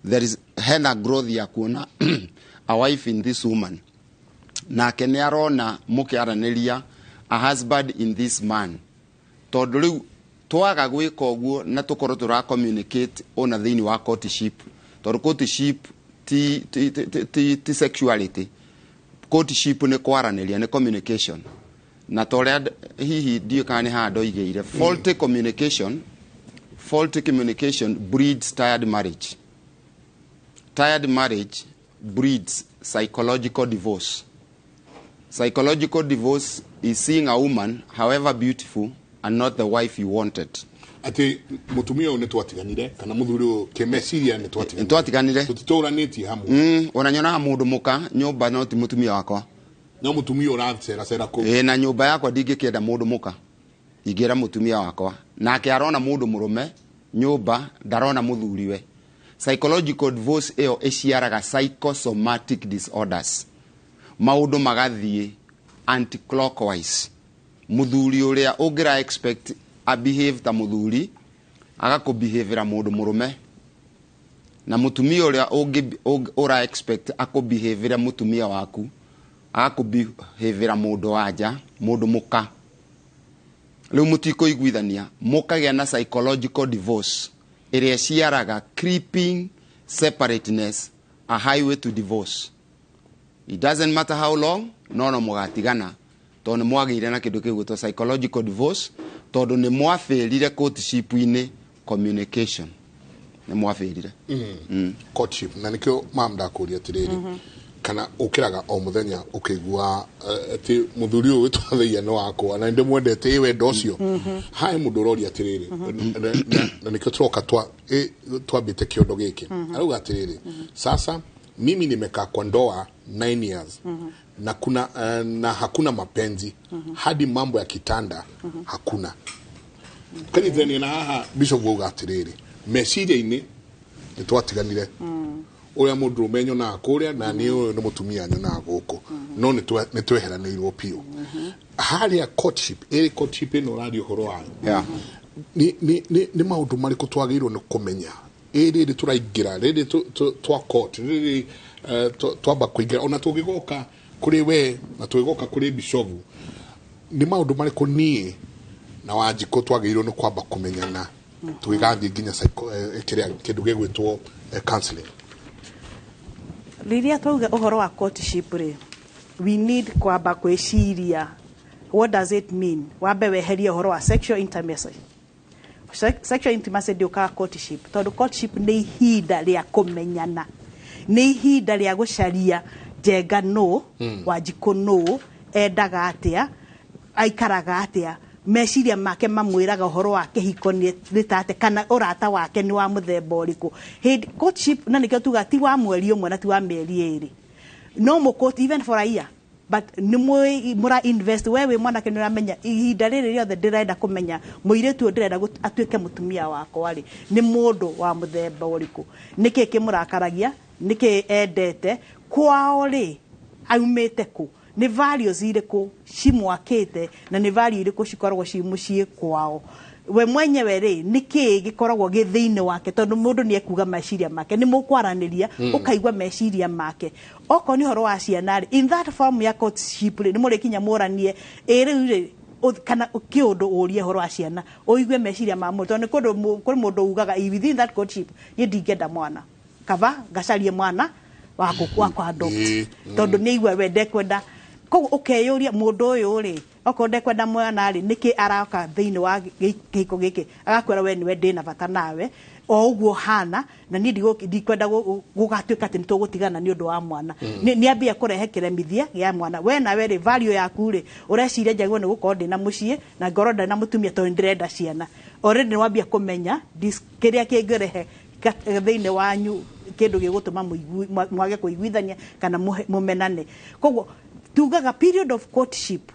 There is hena growth ya kuona a wife in this woman. Nake nĩ arona mũkĩaranĩria a husband in this man. Tondũ rĩu twaga gwĩka ũguo na tũkorwo tũra communicate ona thĩinĩ wa courtship, tondũ courtship ti sexuality. Courtship nĩ kwaranĩria, nĩ communication. Na torĩa hihi ndiũ kana nĩ haha ndoigĩire, faulty communication breeds tired marriage. Tired marriage breeds psychological divorce. Psychological divorce is seeing a woman, however beautiful, and not the wife you wanted. Atĩ mũtumia ũyũ nĩ twatiganire kana mũthuri ũyũ kĩmeciria nĩ twatiganire. Twatiganire. Tũtitũranĩtie hamwe. Ona nyonaga mũndũ mũka nyũmba no ti mũtumia wakwa. No mũtumia ũraceracera kũu. Ĩ, na nyũmba yakwa ndingĩkĩenda mũndũ mũka, ingĩra mũtumia wakwa. Nake arona mũndũ mũrũme nyũmba, ndarona mũthuriwe. Psychological divorce ĩyo ĩciaraga psychosomatic disorders, maũndũ magathiĩ anti-clockwise. Mũthuri ũrĩa ũngĩra expect a behave ta mũthuri agakũbehavĩra mũndũ mũrũme, na mũtumia ũrĩa ũra expect akũbehavĩra mũtumia waku agakũbehavĩra mũndũ wa nja, mũndũ mũka. Rĩu mũtikũiguithania, mũkagĩa na psychological divorce ĩrĩa ĩciaraga creeping separateness, a highway to divorce. It doesn't matter how long, no mũgatigana tondũ nĩ mwagĩire na kĩndũ kĩu gwĩtwo psychological divorce, tondũ nĩ mwabĩrire courtship-inĩ communication, nĩ mwabĩrire. Courtship, na nĩkĩo mam ndakũria atĩrĩrĩ, kana ũkĩraga o mũthenya ũkĩigua atĩ mũthuri ũyũ wĩtwathaia nĩ wakwa na nĩndĩmwendete, ĩ wendo ũcio. Hae mũndũ ũroria atĩrĩrĩ, na nĩkĩo tũroka twambĩte kĩondo gĩkĩ, arauga atĩrĩrĩ, sasa mimi nimekaa kwa ndoa 9 years na kuna na hakuna mapenzi, hadi mambo ya kitanda hakuna. Kanyithania na haha Bishop wauga atĩrĩrĩ, meciria-inĩ nĩ twatiganire, ũrĩa mũndũrũme nyonaga kũrĩa na nĩ ũyũ nĩ mũtumia nyonaga gũkũ, no nĩ tweheranĩirwo biũ harĩa courtship. Ĩrĩ courtship ĩno ũraria ũhoro wayo, nĩ maũndũ marĩkũ twagĩrĩirwo nĩ kũmenya ĩ rĩrĩ tũraingĩra, rĩrĩ twa court, rĩrĩ twamba kũingĩra, ona tũngĩgoka kũrĩ we na tũgĩgoka kũrĩ bishofu, nĩ maũndũ marĩkũ niĩ na Wanjikũ twagĩrĩirwo nĩ kwamba kũmenyana tũgĩgathiĩ nginya kĩrĩa kĩndũ gĩgwĩtwo counseling? Rĩrĩa twauga ũhoro wa courtship rĩ, we need kwamba gwĩciria, what does it mean? Wambe weherie ũhoro wa sexual intimacy. Sexual intimacy ndĩũkaga courtship, tondũ courtship nĩ ihinda rĩa kũmenyana, nĩ ihinda rĩa gũcaria Njenga nũ, Wanjikũ nũ, endaga atĩa, aikaraga atĩa, meciria make mamwĩraga ũhoro wa kĩhiko nĩ ta atĩa, kana ũrata wake nĩ wa mũthemba ũrĩkũ. Hĩndĩ courtship, na nĩkĩo tuga ti wa mweri ũmwe na ti wa mĩeri 2, no mũkũ even for a year, but nĩ mũra invest. We wĩ mwanake nĩ ũramenya ihinda rĩrĩ rĩothe ndĩrenda kũmenya mũirĩtu ũyũ ndĩrenda atuĩke mũtumia wakwa rĩ, nĩ mũndũ wa mũthemba ũrĩkũ, nĩkĩ kĩmũrakaragia, nĩkĩ endete, kwao rĩ aumĩte kũ, nĩ values irĩkũ cimwakĩte na nĩ value irĩkũ cikoragwo ci mũciĩ kwao. We mwenyewe rĩ, nĩkĩ gĩkoragwo gĩ thĩinĩ wake, tondũ mũndũ nĩ ekuga meciria make, nĩ mũkwaranĩria, ũkaigua meciria make. Okorwo nĩ ũhoro wa ciana rĩ, in that form ya courtship rĩ, nĩ mũrĩkinya mũranie ĩ rĩu rĩ, kana kĩũndũ ũrie ũhoro wa ciana, ũigue meciria ma mũndũ, tondũ nĩ kũndũ kũrĩ mũndũ ugaga within that courtship, niĩ ndingĩenda mwana, kaba ngacarie mwana wa adopt, tondũ nĩ aigua we ndekwenda. Koguo ũkeyũria, mũndũ ũyũ rĩ, okorwo ndekwenda mwana rĩ, nĩkĩ araka thĩinĩ wa kĩhiko gĩkĩ? Agakwĩra we nĩwe ndĩna bata nawe o ũguo hana, na niĩ ndikwenda gũgatuĩka atĩ nĩtũgũtigana nĩ ũndũ wa mwana. Nĩ ambia kũrehe kĩremithia gĩa mwana. We nawe rĩ, value yaku rĩ, ũreciria njagĩrĩirwo nĩ gũkorwo ndĩna mũciĩ na ngorwo ndĩ na mũtumia tondũ nĩndĩrenda ciana. Already nĩ wambia kũmenya kĩrĩa kĩngĩrehe thĩinĩ wanyu kĩndũ gĩgũtũma mwage kũiguithania kana mũmenane. Koguo tugaga period of courtship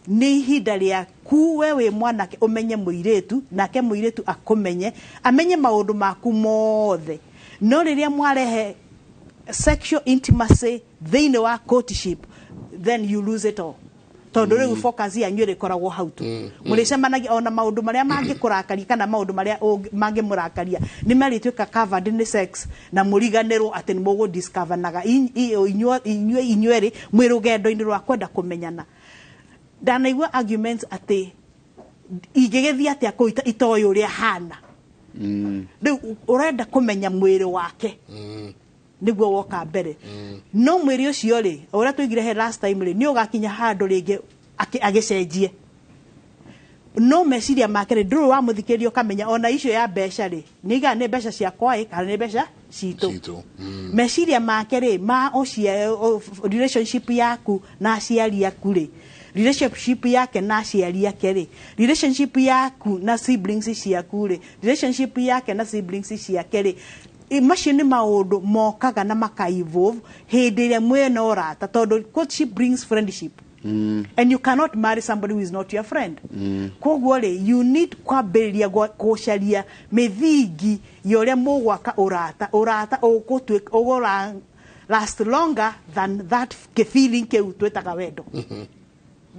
nĩ ihinda rĩa ku we wĩ mwanake ũmenye mũirĩtu, nake mũirĩtu akũmenye, amenye maũndũ maku mothe. No rĩrĩa mwarehe sexual intimacy thĩinĩ wa courtship, then you lose it all, tondũ rĩu focus yanyu ĩrĩkoragwo hau tu. Mũrĩcemanagia ona maũndũ marĩa mangĩkũrakaria kana maũndũ marĩa mangĩmũrakaria nĩ marĩtuĩka covered nĩ sex, na mũriganĩrwo atĩ nĩ mũgũdiscovernaga inyuerĩ mwĩ rũgendo-inĩ rwa kwenda kũmenyana. Ndanaigua arguments atĩ ingĩgĩthiĩ atĩa kũu itoĩ ũrĩa hana. Rĩu ũrenda kũmenya mwĩrĩ wake nĩguo woka mbere, no mwĩrĩ ũcio rĩ, ũrĩa tũigire he last time rĩ, nĩ ũgakinya handũ rĩngĩ agĩcenjie, no meciria make rĩ, ndũrĩ wamũthikĩrĩria ũkamenya ona icio ya mbeca rĩ, nĩ igaga nĩ mbeca ciakwa ĩ kana nĩ mbeca citũ. Meciria make rĩ, ma relationship yaku na aciari aku rĩ, Relationship yake na aciari ake rĩ, relationship yaku na siblings ciaku rĩ, relationship yake na siblings ciake rĩ, macio nĩ maũndũ mokaga na maka evolve hĩndĩ ĩrĩa mwĩna ũrata, tondũ courtship brings friendship and you cannot marry somebody who is not your friend. Koguo rĩ, you need kwambĩrĩria gũcaria mĩthingi ya ũrĩa mũgwaka ũrata, ũrata ũgũtuĩka ũgũra last longer than that feeling kĩu twĩtaga wendo.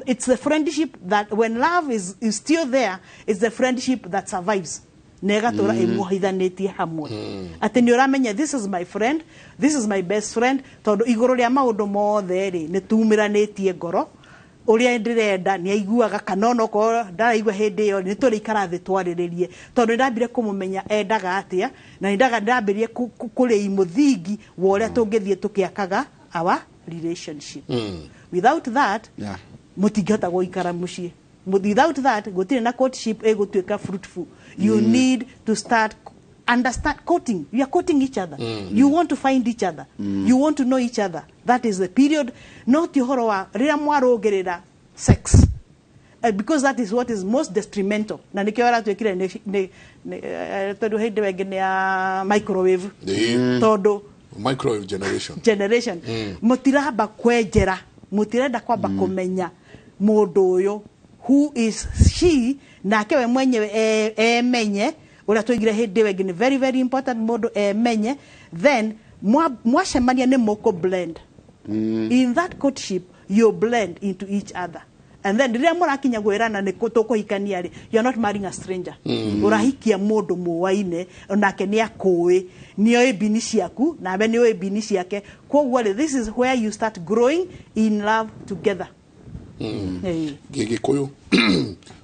It's the friendship that when love is still there, it's the friendship that survives na ĩgatũra ĩmuohithanĩtie hamwe, atĩ nĩ ũramenya, this is my friend, this is my best friend, tondũ igũrũ rĩa maũndũ mothe rĩ, nĩ tumĩranĩtie ngoro, ũrĩa ndĩrenda nĩ aiguaga, kana onokorwo ndaraigua hĩndĩ ĩyo, nĩ tũrĩikara thĩ twarĩrĩrie, tondũ nĩ ndambire kũmũmenya endaga atĩa, na nĩ ndambĩrĩrie kũrĩi mũthingi wa ũrĩa tũngĩthiĩ tũkĩakaga our relationship. Without that, mũtingĩhota gũikara mũciĩ. Without that, gũtirĩ na courtship ĩgũtuĩka fruitful. You need to start understand courting. You are courting each other. You want to find each other. You want to know each other. That is the period, not ũhoro wa rĩrĩa mwarũngĩrĩra sex, because that is what is most detrimental, na nĩkĩo aratuĩkire tondũ hĩndĩ wengĩ nĩ ya microwave, tondũ microwave generation. Generation. Mũtiramba kwenjera, mũtirenda kwamba kũmenya mũndũ ũyũ, who is she, nake we mwenyewe emenye. Ũrĩa twaigire hĩndĩ ĩyo ĩngĩ, nĩ very very important mũndũ emenye. Then mwacemania nĩ mũkũ blend. In that courtship you blend into each other, and then rĩrĩa mũrakinya gwĩrana nĩ tũkũhikania rĩ, you are not marrying a stranger. Ũrahikia mũndũ mũwaine, onake nĩ akũĩ, nĩ oĩ mbini ciaku, nawe nĩ ũĩ mbini ciake. Koguo rĩ, this is where you start growing in love together. Gĩgĩkũyũ,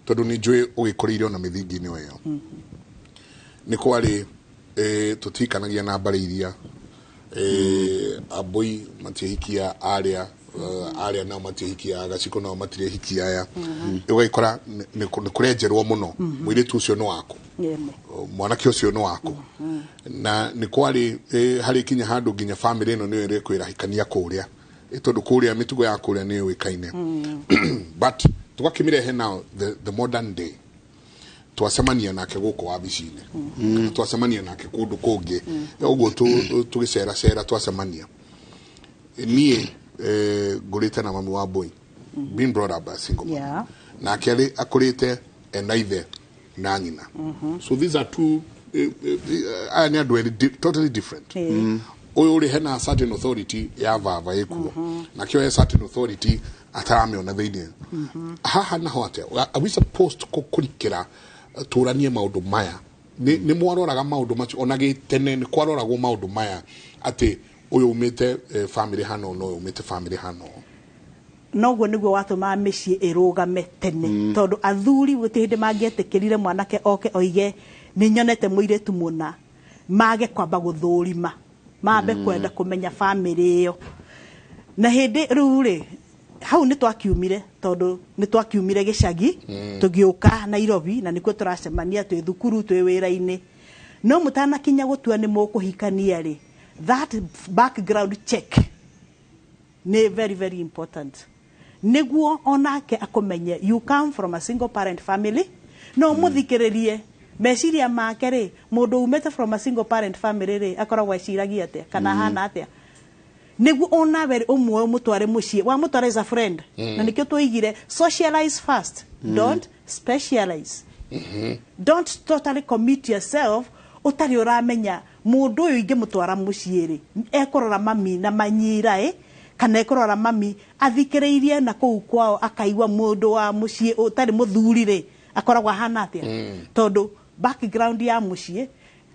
tondũ nĩ njũĩ ũgĩkũrĩire ona mĩthingi-inĩ ĩyo, nĩ kwarĩ tũtikanagia na mbarĩ iria ambũi matiĩhikia arĩa arĩa nao matiĩhikia gaciko, nao matirĩhikia aya. Ũgagĩkora nĩ kũrenjerwo mũno, mũirĩtu ũcio nĩ waku, mwanake ũcio nĩ waku. Na nĩ kwarĩ harĩ kinya handũ nginya family ĩno nĩyo ĩrĩkwĩra hikania kũrĩa, tondũ kũrĩa mĩtugo ya kũrĩa nĩ yũĩkaine. But tũgakĩmĩrehe now the modern day, twacemania nake gũkũ wabici-inĩ, kana twacemania nake kũndũ kũngĩ ũguo tũgĩceracera, twacemania, niĩ ngũrĩte na mami wa boy, being brought up by a single mom, nake arĩ akũrĩte ena ithe na nyina. So these are two aya nĩ andũ erĩ totally different. Ũyũ ũrĩ hena certain authority ya baba ĩkuo, nakĩo he certain authority ataramĩona thĩinĩ haha. Naho atĩa, are we supposed kũrikĩra tũranie maũndũ maya? Nĩ mwaroraga maũndũ macio ona gĩtene? Nĩ kwaroragwo maũndũ maya atĩ ũyũ umĩte family hana ũũ na ũyũ umĩte family hana ũũ? Noguo nĩguo watũmaga mĩciĩ ĩrũgame tene, tondũ athuri gũtirĩ hĩndĩ mangĩetĩkĩrire mwanake oke oige nĩ nyonete mũirĩtu mũna, mage kwamba gũthũrima, mambe kwenda kũmenya bamĩrĩ ĩyo. Na hĩndĩ rĩu rĩ, hau nĩ twakiumire, tondũ nĩ twakiumire gĩcagi tũgĩũka Nairobi, na nĩkuo tũracemania twĩ thukuru, twĩ wĩra-inĩ. No mũtanakinya gũtua nĩ mũkũhikania rĩ, that background check nĩ very very important, nĩguo onake akũmenye you come from a single parent family. No mũthikĩrĩrie meciria make rĩ, mũndũ umĩte from a single parent family rĩ, akoragwo eciragia atĩa kana ahana atĩa, nĩguo onawe ũmwe ũmũtware mũciĩ, wamũtwara as a friend. Na nĩkĩo tũigire socialize first. Don't specialize. Don't totally commit yourself ũtarĩ ũramenya mũndũ ũyũ ingĩmũtwara mũciĩ rĩ, ekũrora mami na manyira ĩ, kana ekũrora mami athikĩrĩirie na kũu kwao, akaigua mũndũ wa mũciĩ ũtarĩ mũthuri rĩ, akoragwo ahana atĩa, tondũ background ya mũciĩ,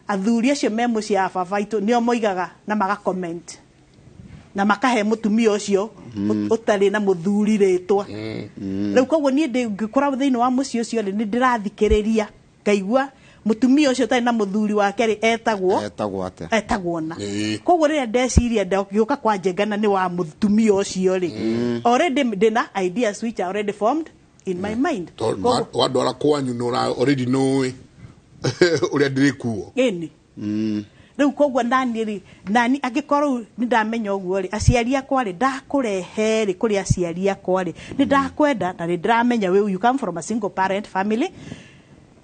athuri acio me mũciĩ ya baba itũ nĩo moigaga na maga comment na makahe mũtumia ũcio ũtarĩ na mũthuri rĩtwa. Rĩu koguo niĩ ngĩkũra thĩinĩ wa mũciĩ ũcio rĩ, nĩ ndĩrathikĩrĩria ngaigua mũtumia ũcio ũtarĩ na mũthuri wake rĩ, etagwo etagwo atĩa? Etagwo na koguo rĩrĩa ndeciria ndagĩũka kwa njengana nĩ wa mũtumia ũcio rĩ, already ndĩna ideas which are already formed in my mind. Tondũ Koguo wandwara kwanyu nĩ already nũĩ ũrĩa ndĩrĩkuo. Ĩni. Rĩu koguo nani rĩ, nani angĩkorwo nĩ ndamenya ũguo rĩ, aciari akwa rĩ, ndakũrehe rĩ kũrĩ aciari akwa rĩ, nĩ ndakwenda na nĩ ndĩramenya we you come from a single parent family,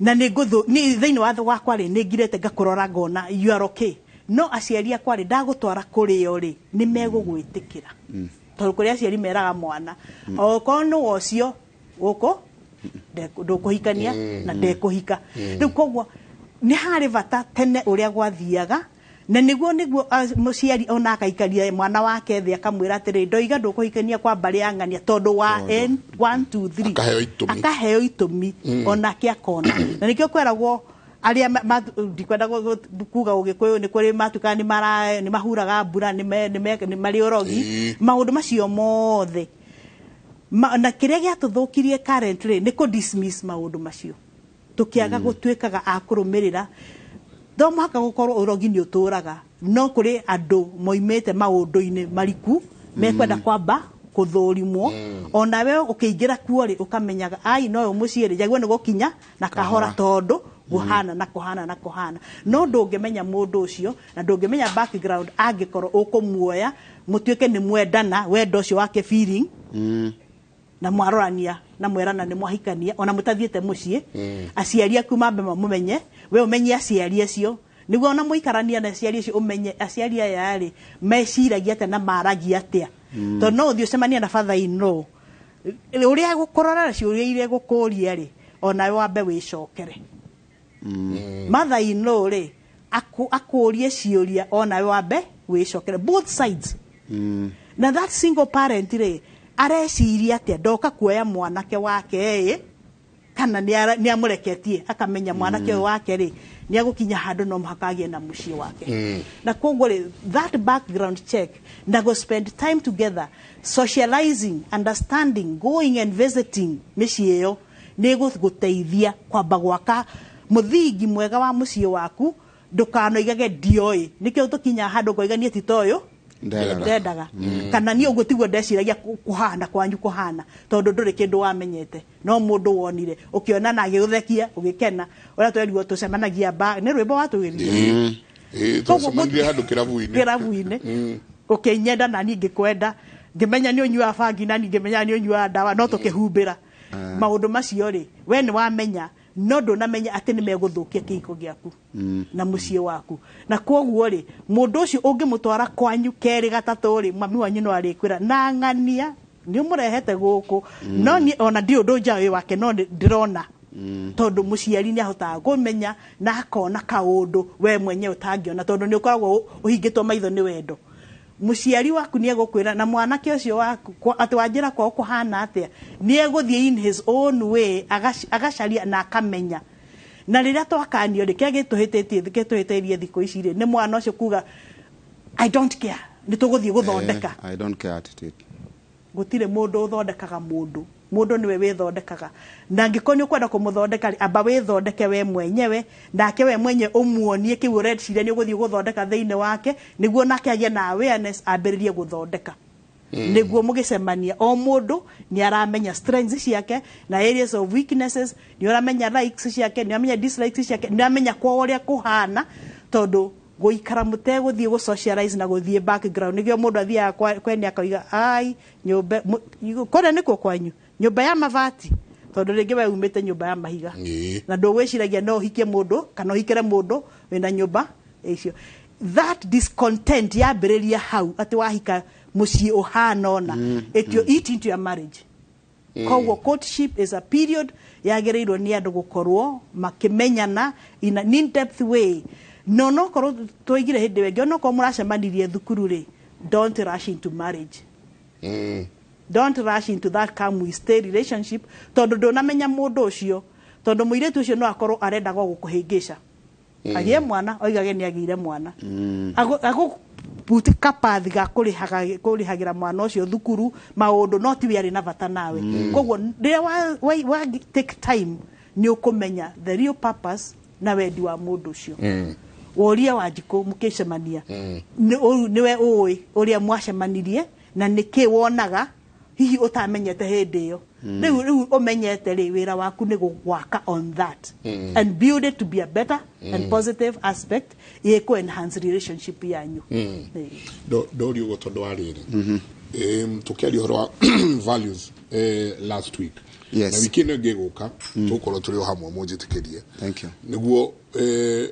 na nĩ ngũthũ nĩ thĩinĩ wa wakwa rĩ, nĩ ngirĩte ngakũrora ngona you are okay, no aciari akwa rĩ, ndagũtwara kũrĩo rĩ, nĩ megũgwĩtĩkĩra? Tondũ kũrĩ aciari meraga mwana, okorwo nĩ ũcio gũkũ ndũkũhikania na ndekũhika. Rĩu koguo nĩ harĩ bata tene ũrĩa gwathiaga, na nĩguo mũciari ona akaikaria mwana wake thĩ, akamwĩra atĩrĩ, ndoiga ndũkũhikania kwa mbarĩ ya ng'ania tondũ wa N 1 2 3. Akaheo itũmi. Akaheo itũmi. Onake akona, na nĩkĩo kweragwo arĩa ndikwenda kuga ũgĩkũyũ, nĩ kũrĩ matuĩkaga nĩ mahuraga mbura, nĩ marĩ ũrogi. Maũndũ macio mothe na kĩrĩa gĩatũthũkirie currently nĩ kũ dismiss maũndũ macio, tũkĩaga gũtuĩkaga a kũrũmĩrĩra. To mũhaka gũkorwo ũrogi nĩ ũtũraga, no kũrĩ andũ moimĩte maũndũ-inĩ mariku mekwenda kwamba kũthũrimwo. Ona we ũkĩingĩra kuo rĩ, ũkamenyaga ai no ũyũ mũciĩ rĩ, njagĩrĩirwo nĩ gũkinya na kahora, tondũ guhana na kuhana na kuhana, no ndũngĩmenya mũndũ ũcio na ndũngĩmenya background angĩkorwo ũkũmuoya mũtuĩke nĩ mwendana, wendo ũcio wake feeling, na mwarorania na mwerana nĩ mwahikania ona mũtathiĩte mũciĩ. Aciari aku mambe mamũmenye, we ũmenye aciari acio, nĩguo ona mũikarania na aciari acio ũmenye aciari aya rĩ meciragia atĩa na maragia atĩa. Tondũ no ũthiĩ ũcemanie na father in law ũrĩa gũkũrora ciũria iria gũkũria rĩ, onawe wambe wĩcokere. Mother in law rĩ, akũrie ciũria, onawe wambe wĩcokere, both sides. Na that single parent rĩ, areciria atĩa ndoka kuoya mwanake wake ĩ, kana nĩ amũreketie akamenya mwanake ũyũ wake rĩ nĩ agũkinya handũ no mũhaka agĩe na mũciĩ wake? Na koguo rĩ, that background check na go spend time together socializing, understanding, going and visiting mĩciĩ ĩyo nĩ gũgũteithia kwamba gwaka mũthingi mwega wa mũciĩ waku. Ndũkanoigage ndioĩ nĩkĩo tũkinyaga handũ ngoiga niĩ ti ta ũyũ Ndendaga. Ndendaga kana niĩ ũguo tiguo ndeciragia kũhana kwanyu kũhana, tondũ ndũrĩ kĩndũ wamenyete, no mũndũ wonire ũkĩona na agĩgũthekia ũgĩkena, ũrĩa twerirwo tũcemanagia ba nĩ rwĩmbo watũgĩrire. Ĩĩ, twacemanirie handũ kĩrabu-inĩ. Kĩrabu-inĩ, ũkĩnyenda na niĩ ngĩkwenda, ngĩmenya nĩ ũnyuaga bangi na niĩ ngĩmenya nĩ ũnyuaga ndawa, no tũkĩhumbĩra maũndũ macio rĩ, we nĩ wamenya, no ndũnamenya atĩ nĩ megũthũkia kĩhiko gĩaku na mũciĩ waku. Na koguo rĩ, mũndũ ũcio ũngĩmũtwara kwanyu kerĩ gatatũ rĩ, mami wanyu no arĩkwĩra na ng'ania nĩ ũmũrehete gũkũ, no niĩ ona ndiũ ũndũ njaũ wake, no nĩ ndĩrona, tondũ mũciari nĩ ahotaga kũmenya na akona kaũndũ we mwenyewe ũtangĩona, tondũ nĩ ũkoragwo ũhingĩtwo maitho nĩ wendo. Mũciari waku nĩ egũkwĩra na mwanake ũcio waku atĩ wanjĩra kwao kũhana atĩa, nĩ egũthiĩ in his own way agacaria na akamenya. Na rĩrĩa twakanio rĩ, kĩrĩa gĩtũhĩtĩtie gĩtũhĩtĩirie thikũ ici rĩ, nĩ mwana ũcio kuga, "I don't care, nĩ tũgũthiĩ gũthondeka." I don't care attitude. Gũtirĩ mũndũ ũthondekaga mũndũ, mũndũ nĩwe wĩthondekaga. Na angĩkorwo nĩ ũkwenda kũmũthondeka rĩ, amba wĩthondeke we mwenyewe, nake we mwenyewe ũmuonie kĩu ũreciria nĩ ũgũthiĩ gũthondeka thĩinĩ wake, nĩguo nake agĩe na awareness ambĩrĩrie gũthondeka, nĩguo mũgĩcemania o mũndũ nĩ aramenya strengths ciake na areas of weaknesses, nĩ ũramenya likes ciake, nĩ ũramenya dislikes ciake, nĩ ũramenya kwao ũrĩa kũhana, tondũ gũikara mũtegũthiĩ gũ socialize na gũthiĩ background, nĩkĩo mũndũ athiaga kwene akoiga ai nyũmba kũrĩa nĩkuo kwanyu, nyũmba ya mabati, tondũ rĩngĩ we umĩte nyũmba ya mahiga na ndũgwĩciragia no ũhikie mũndũ kana ũhikĩre mũndũ wĩna nyũmba icio. That discontent yambĩrĩria hau atĩ wahika mũciĩ ũhana ũna, it will eat into your marriage. Koguo courtship is a period yagĩrĩirwo nĩ andũ gũkorwo makĩmenyana in an in-depth way. No nokorwo twaigire hĩndĩ ĩyo ĩngĩ, onokorwo mũracemanirie thukuru rĩ, don't rush into marriage. Don't rush into that come we stay relationship, tondũ ndũnamenya mũndũ ũcio, tondũ mũirĩtu ũcio no akorwo arenda go gũkũhĩngĩca agĩe mwana, oigage nĩ agĩire mwana, agũbuti kapathi ga kũrĩhagĩra mwana ũcio thukuru maũndũ, no tiwe arĩ na bata nawe. Koguo rĩrĩa wa take time nĩ ũkũmenya the real purpose na wendi wa mũndũ ũcio. Woria Wanjikũ mũkĩcemania, nĩwe ũĩ ũrĩa mwacemanirie na nĩkĩ wonaga. Hihi ũtamenyete hĩndĩ ĩyo. Rĩu ũmenyete rĩ, wĩra waku nĩ gwaka on that and build it to be a better and positive aspect ĩkũ enhance relationship yanyu. Ndori ũguo tondũ wa rĩrĩ, tũkĩaria ũhoro wa values last week, na wiki ĩno ĩngĩ ĩgũka tũgũkorwo tũrĩ o hamwe, mũnjĩtĩkĩrie. Thank you. Nĩguo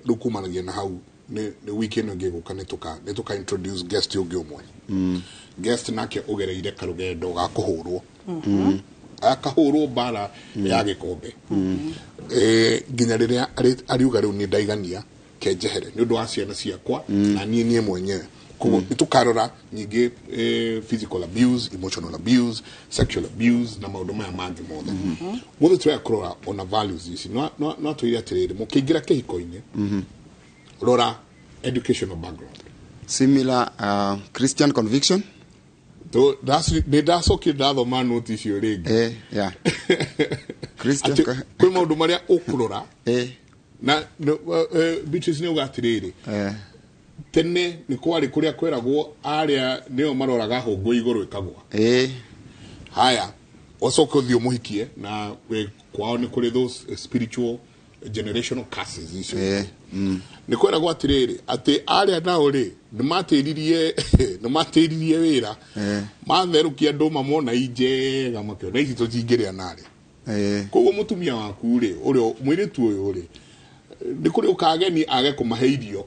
rĩu kumanagia na hau nĩ wiki ĩno ĩngĩ ĩgũka nĩ tũka introduce guest ũngĩ ũmwe, guest nake ũgereire karũgendo ga kũhũrwo, akahũrwo mbara ya gĩkombe, nginya rĩrĩa ariuga rĩu nĩ ndaigania, kenjehere nĩ ũndũ wa ciana ciakwa na niĩ mwenyewe. Koguo nĩ tũkarora ningĩ physical abuse, emotional abuse, sexual abuse na maũndũ maya mangĩ mothe mothe. Tũrĩa kũrora ona values ici, no twĩre atĩrĩrĩ, mũkĩingĩra kĩhiko-inĩ, rora educational background. Similar Christian conviction. Nĩ ndacokire ndathoma noti icio rĩngĩ. Yeah, Christian. Atĩ kwĩ maũndũ marĩa ũkũrora na Beatrice nĩ auga atĩrĩrĩ, tene nĩ kwarĩ kũrĩa kweragwo arĩa nĩo maroraga hũngũ igũrũ ĩkagwa. Haya, ũcoke ũthiĩ ũmũhikie na kwao nĩ kũrĩ those spiritual generational curses icio. Nĩ kweragwo atĩrĩrĩ, atĩ arĩa nao rĩ, nĩ matĩririe wĩra, matherũkia ndũma mona injega, makĩona ici tũtingĩrĩa narĩ. Koguo mũtumia waku rĩ, ũrĩa mũirĩtu ũyũ rĩ, nĩ kũrĩ ũkageni age kũmahe irio,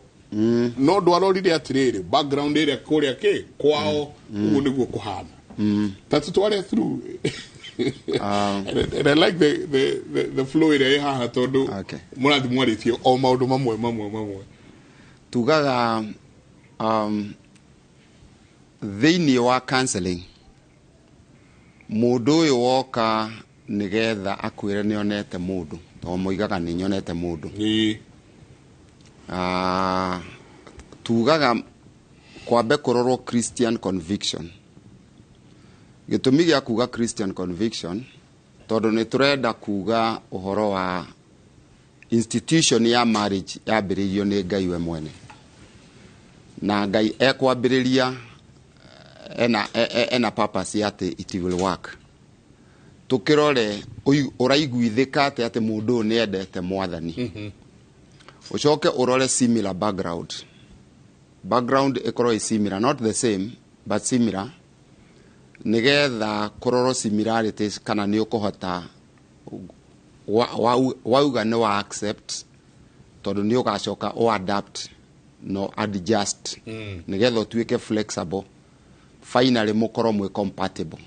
no ndwarorire atĩrĩrĩ background ĩrĩa kũrĩa kĩ kwao ũguo nĩguo kũhana. Ta tũtware through, and I like the flow ĩrĩa ĩ haha tondũ mũrathi mwarĩtie o maũndũ mamwe mamwe mamwe. Tugaga thĩinĩ wa counseling, mũndũ ũyũ woka nĩgetha akwĩre nĩonete mũndũ, tondũ moigaga nĩ nyonete mũndũ. Tugaga kwambe kũrorwo Christian conviction. Gĩtũmi gĩa kuga Christian conviction, tondũ nĩ tũrenda kuga ũhoro wa institution ya marriage yambĩrĩirio nĩ Ngai we mwene, na Ngai ekwambĩrĩria ena purpose ya atĩ it will work. Tũkĩrore ũraiguithĩka atĩ mũndũ ũyũ nĩ endete Mwathani. Ũcoke ũrore similar background. Background ĩkorwo ĩ similar, not the same but similar, nĩgetha kũrorwo similarities kana nĩ ũkũhota wauga nĩ wa accept, tondũ nĩ ũgacoka o adapt no adjust nĩgetha ũtuĩke flexible, finally mũkorwo mwĩ compatible.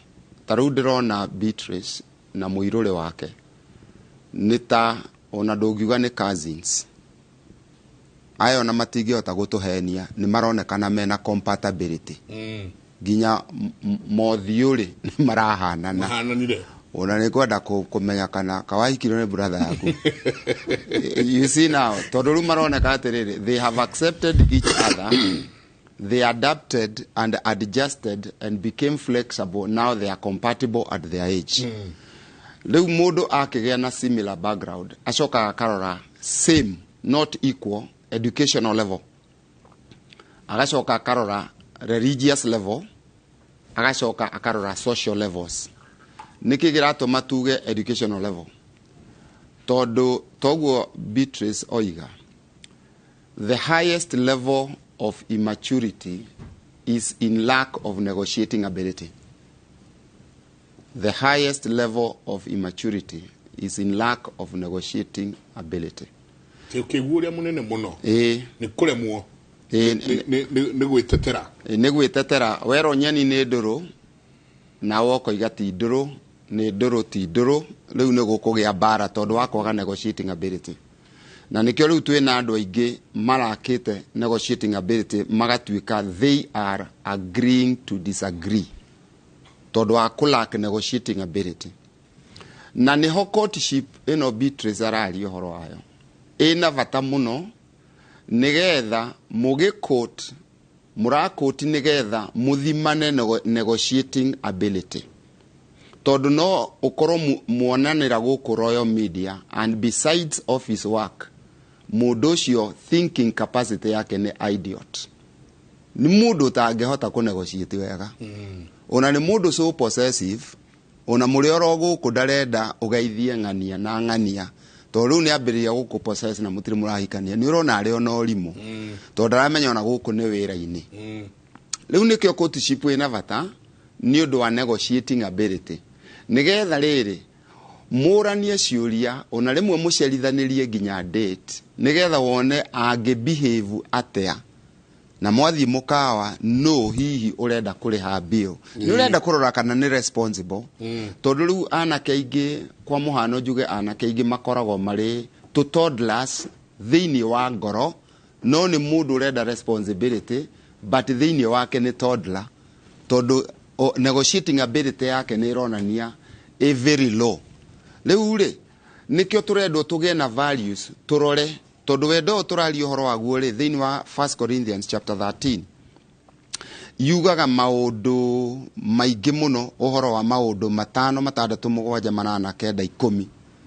Ta rĩu ndĩrona Beatrice na mũirũrĩ wake nĩ ta ona ndũngiuga nĩ cousins aya, ona matingĩhota gũtũhenia, nĩ maronekana mena compatibility, nginya mothiũ rĩ, nĩ marahanana. Mahananire. Ona nĩ kwenda kũmenya kana kawahikirio nĩ brother yaku, you see now, tondũ rĩu maroneka atĩrĩrĩ, they have accepted each other, they adapted and adjusted and became flexible. Now they are compatible at their age. Rĩu mũndũ akĩgĩa na similar background, acokaga akarora same, not equal, educational level, agacoka akarora religious level, agacoka akarora social levels. Nĩkĩ kĩratũma tuge educational level? Tondũ toguo Beatrice oiga, the highest level of immaturity is in lack of negotiating ability. The highest level of immaturity is in lack of negotiating ability. Ũkĩguo ũrĩa mũnene mũno nĩ kũremwo nĩ gwĩtetera. Nĩ gwĩtetera. Werwo nyeni nĩ ndũrũ, nawe ũkoiga ti ndũrũ, nĩ ndũrũ, ti ndũrũ, rĩu nĩ gũkũgĩa mbara tondũ wa kwaga negotiating ability. Na nĩkĩo rĩu twĩna andũ aingĩ marakĩte negotiating ability, magatuĩka they are agreeing to disagree tondũ wa kũlack negotiating ability. Na nĩho courtship ĩno Beatrice araria ũhoro wayo ĩna bata mũno, nĩgetha mũgĩcourt, mũracourt nĩgetha mũthimane negotiating ability, tondũ no ũkorwo muonanĩra gũkũ Royal Media and besides office work, mũndũ ũcio thinking capacity yake nĩ idiot. Nĩ mũndũ ũtangĩhota kũ negotiate wega. Ona nĩ mũndũ so possessive, ona mũrĩ oro gũkũ ndarenda ũgeithie ng'ania na ng'ania, tondũ rĩu nĩ ambĩrĩria gũkũ possess na mũtirĩ mũrahikania, nĩ ũrona arĩ ona ũrimũ, tondũ ndaramenya ona gũkũ nĩ wĩra-inĩ. Rĩu nĩkĩo courtship ĩna bata nĩ ũndũ wa negotiating ability, nĩgetha rĩrĩ mũranie ciũria, ona rĩmwe mũcerithanĩrie nginya date, nĩgetha wone angĩ behave atĩa na mwathiĩ mũkawa, no hihi ũrenda kũrĩha bill, nĩ ũrenda kũrora kana nĩ responsible, tondũ rĩu anake aingĩ, kwa mũhano njuge anake aingĩ makoragwo marĩ tũ toddlers thĩinĩ wa ngoro, no nĩ mũndũ ũrenda responsibility, but thĩinĩ wake nĩ toddler, tondũ negotiating ability yake nĩ ĩronania ĩ very low. Rĩu rĩ, nĩkĩo tũrendwo tũgĩe na values, tũrore, tondũ wendo ũyũ tũraria ũhoro waguo rĩ, thĩinĩ wa 1 Corinthians chapter 13 yugaga maũndũ maingĩ mũno, ũhoro wa maũndũ 5, 6, 7, 8, 9, 10.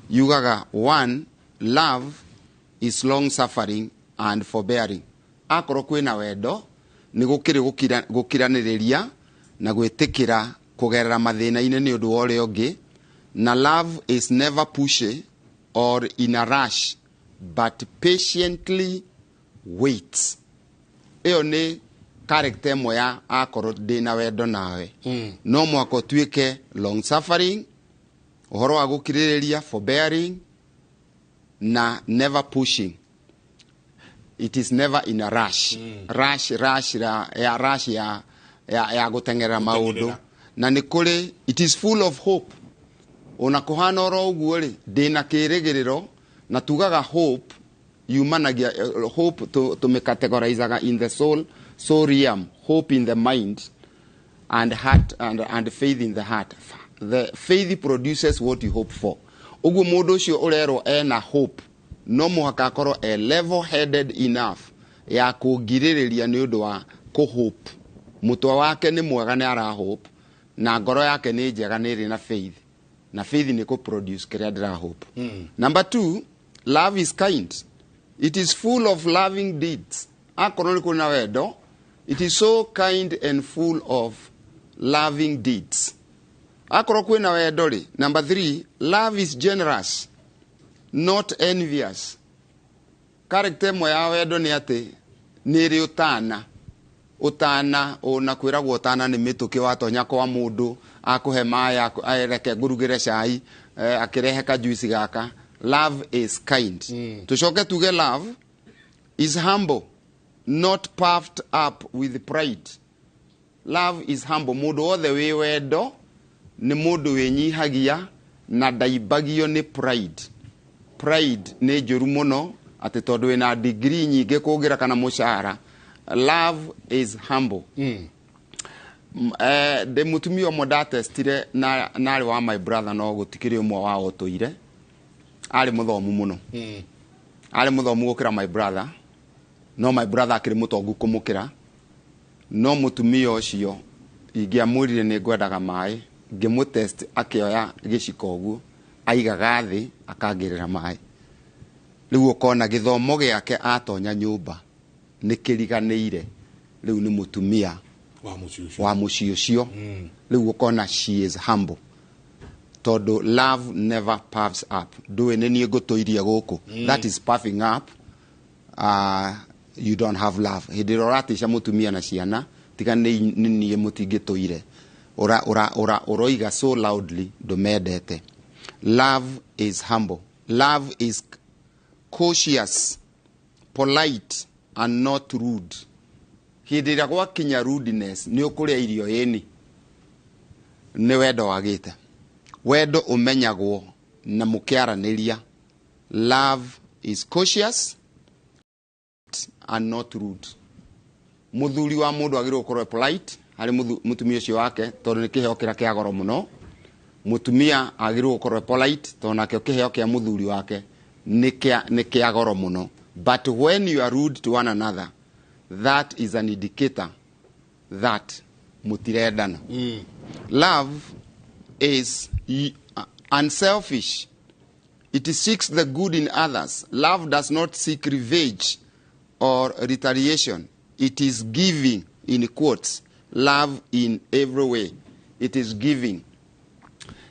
Yugaga 1, love is long suffering and forbearing. Akorwo kwĩna wendo, nĩ gũkĩrĩ gũkiranĩrĩria na gwĩtĩkĩra kũgerera mathĩna-inĩ nĩ ũndũ wa ũrĩa ũngĩ. Na love is never pushy or in a rush, but patiently waits. Ĩyo nĩ character ĩmwe ya akorwo ndĩna wendo nawe, no mwaka ũtuĩke long suffering, ũhoro wa gũkirĩrĩria, forbearing na never pushing, it is never in a rush. Rush, rush ya rush ya gũteng'erera maũndũ. Na nĩ kũrĩ, it is full of hope. Ona kũhana oro ũguo rĩ, ndĩna kĩrĩgĩrĩro. Na tugaga hope yumanagia, hope tũmĩcategorizaga in the soul realm, hope in the mind and heart and faith in the heart. The faith produces what you hope for. Ũguo mũndũ ũcio ũrerwo ena hope no mũhaka akorwo e level headed enough ya kũngirĩrĩria nĩ ũndũ wa kũhope. Mũtwe wake nĩ mwega, nĩ ara hope, na ngoro yake nĩ njega, nĩ ĩrĩ na faith, na faith nĩ kũ produce kĩrĩa ndĩra hope. Number 2, love is kind, it is full of loving deeds. Akorwo nĩ kũrĩ na wendo, it is so kind and full of loving deeds. Akorwo kwĩna wendo rĩ, number 3, love is generous, not envious. Character ĩmwe ya wendo nĩ atĩ nĩ ĩrĩ ũtana. Ũtana, ona kwĩragwo ũtana nĩ mĩtũkĩ, watonya kwa mũndũ akũhe maĩ, reke ngũrugĩre cai, akĩrehe kajuici gaka. Love is kind. Tũcoke tuge love is humble, not puffed up with pride. Love is humble. Mũndũ wothe wĩ wendo nĩ mũndũ wĩnyihagia na ndaimbagio nĩ pride. Pride nĩ njũru mũno, atĩ tondũ wĩna degree nyingĩ kũngĩra kana mũcara. Love is humble. Ndĩ mũtumia ũmwe ndatestire na narĩ wa my brother, no gũtikĩrĩ ũmwe wao ũtũire. Arĩ mũthomu mũno, arĩ mũthomu gũkĩra my brother, no my brother akĩrĩ mũtongu kũmũkĩra. No mũtumia ũcio ingĩamwĩrire nĩ ngwendaga maĩ, ngĩmũtest, akĩoya gĩciko ũguo aigaga thĩ akangĩrĩra maĩ. Rĩu ũkona gĩthomo gĩake atonya nyũmba nĩ kĩriganĩire, rĩu nĩ mũtumia wa mũciĩ ũcio. Wa mũciĩ ũcio. Rĩu ũkona she is humble, tondũ love never puffs up. Ndũĩ nĩ niĩ ngũtũirie gũkũ. That is puffing up. You don't have love hĩndĩ ĩrĩa ũratica mũtumia na ciana, tiga nĩ niĩ mũtingĩtũire. Ũroiga so loudly ndũmendete. Love is humble. Love is cautious, polite and not rude. Hĩndĩ ĩrĩa gwakinya rudeness, nĩ ũkũrĩa irio ĩni, nĩ wendo wagĩte. Wendo ũmenyagwo na mũkĩaranĩria. Love is cautious and not rude. Mũthuri wa mũndũ agĩrĩirwo gũkorwo e polite harĩ mũtumia ũcio wake, tondũ nĩ kĩheo kĩrĩa kĩa goro mũno. Mũtumia agĩrĩirwo gũkorwo e polite, tondũ nakĩo kĩheo kĩa mũthuri wake nĩ kĩa goro mũno. But when you are rude to one another, that is an indicator that mũtirendana. Love is unselfish. It seeks the good in others. Love does not seek revenge or retaliation. It is giving. In quotes, love in every way, it is giving.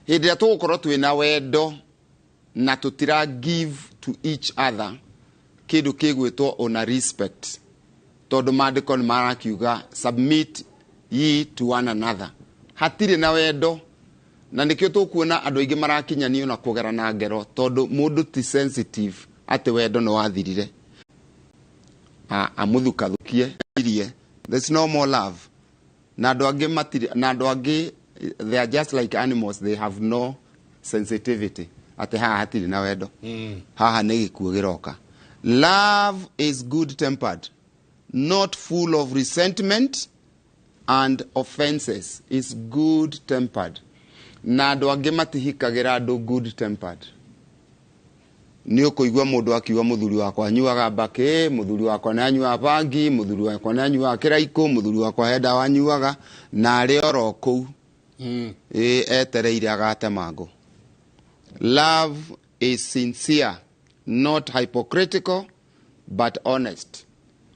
Hĩndĩ ĩrĩa tũgũkorwo twĩna wendo na tũtira give to each other kĩndũ kĩgwĩtwo ona respect, tondũ maandĩko nĩ marakiuga, "Submit ye to one another." Hatirĩ na wendo, na nĩkĩo tũkuona andũ aingĩ marakinyanio na kũgerana ngero, tondũ mũndũ ti sensitive atĩ wendo nĩ wathirire. Amũthukathukie irie, there's no more love. Na andũ angĩ matirĩ na andũ angĩ, they are just like animals, they have no sensitivity atĩ haha hatirĩ na wendo, haha nĩ gĩkuũ gĩroka. Love is good tempered, not full of resentment and offenses. Is good tempered, na andũ angĩ matihikagĩra andũ good tempered. Nĩ ũkũigua mũndũ akiuga, "Mũthuri wakwa anyuaga mbakĩ, mũthuri wakwa nĩ anyuaga bangi, mũthuri wakwa nĩ anyuaga kĩraikũ, mũthuri wakwa he ndawa anyuaga," na arĩ oro kũu ĩ etereire agatemangũ. Love is sincere, not hypocritical, but honest.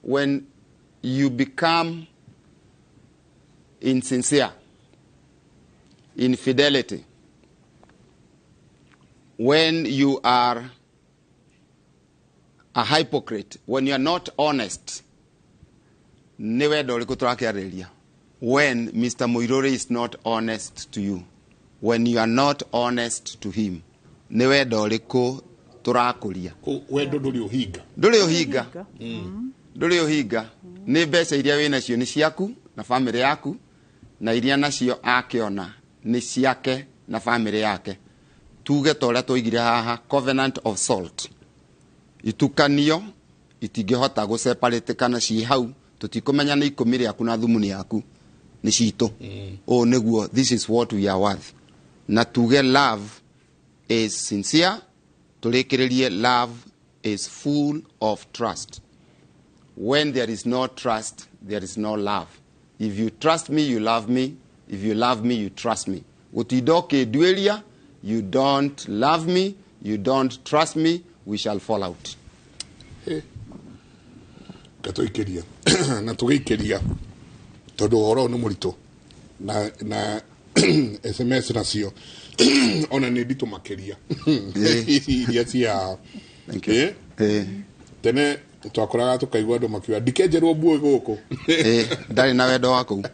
When you become insincere, infidelity, when you are a hypocrite, when you are not honest, nĩ wendo ũrĩkũ tũrakĩarĩrĩria? When Mr. Muiruri is not honest to you, when you are not honest to him, nĩ wendo ũrĩkũ tũrakũria? Wendo ndũrĩ ũhinga. Ndũrĩ ũhinga, ndũrĩ ũhinga. Nĩ mbeca iria wĩ nacio nĩ ciaku na bamĩrĩ yaku, na iria nacio akĩona nĩ ciake na bamĩrĩ yake. Tuge ta ũrĩa twoigire haha, covenant of salt, itukanio itingĩhota gũseparate kana ciĩ hau, tũtikũmenya nĩ 10 rĩaku na thumuni yaku nĩ citũ. Ũũ nĩguo, this is what we are worth. Na tuge love is sincere. Tũrĩkĩrĩrie, love is full of trust. When there is no trust, there is no love. If you trust me, you love me. If you love me, you trust me. Gũtinda ũkĩnduĩria, you don't love me, you don't trust me, we shall fall out. Ngatũikĩria na tũgĩikĩria, tondũ ũhoro ũyũ nĩ mũritũ, na SMS nacio ona nĩ nditũ makĩria iria cia tene twakoraga tũkaigua andũ makiuga, "Ndikenjerwo mbuĩ gũkũ." Ndarĩ na wendo wa kũu.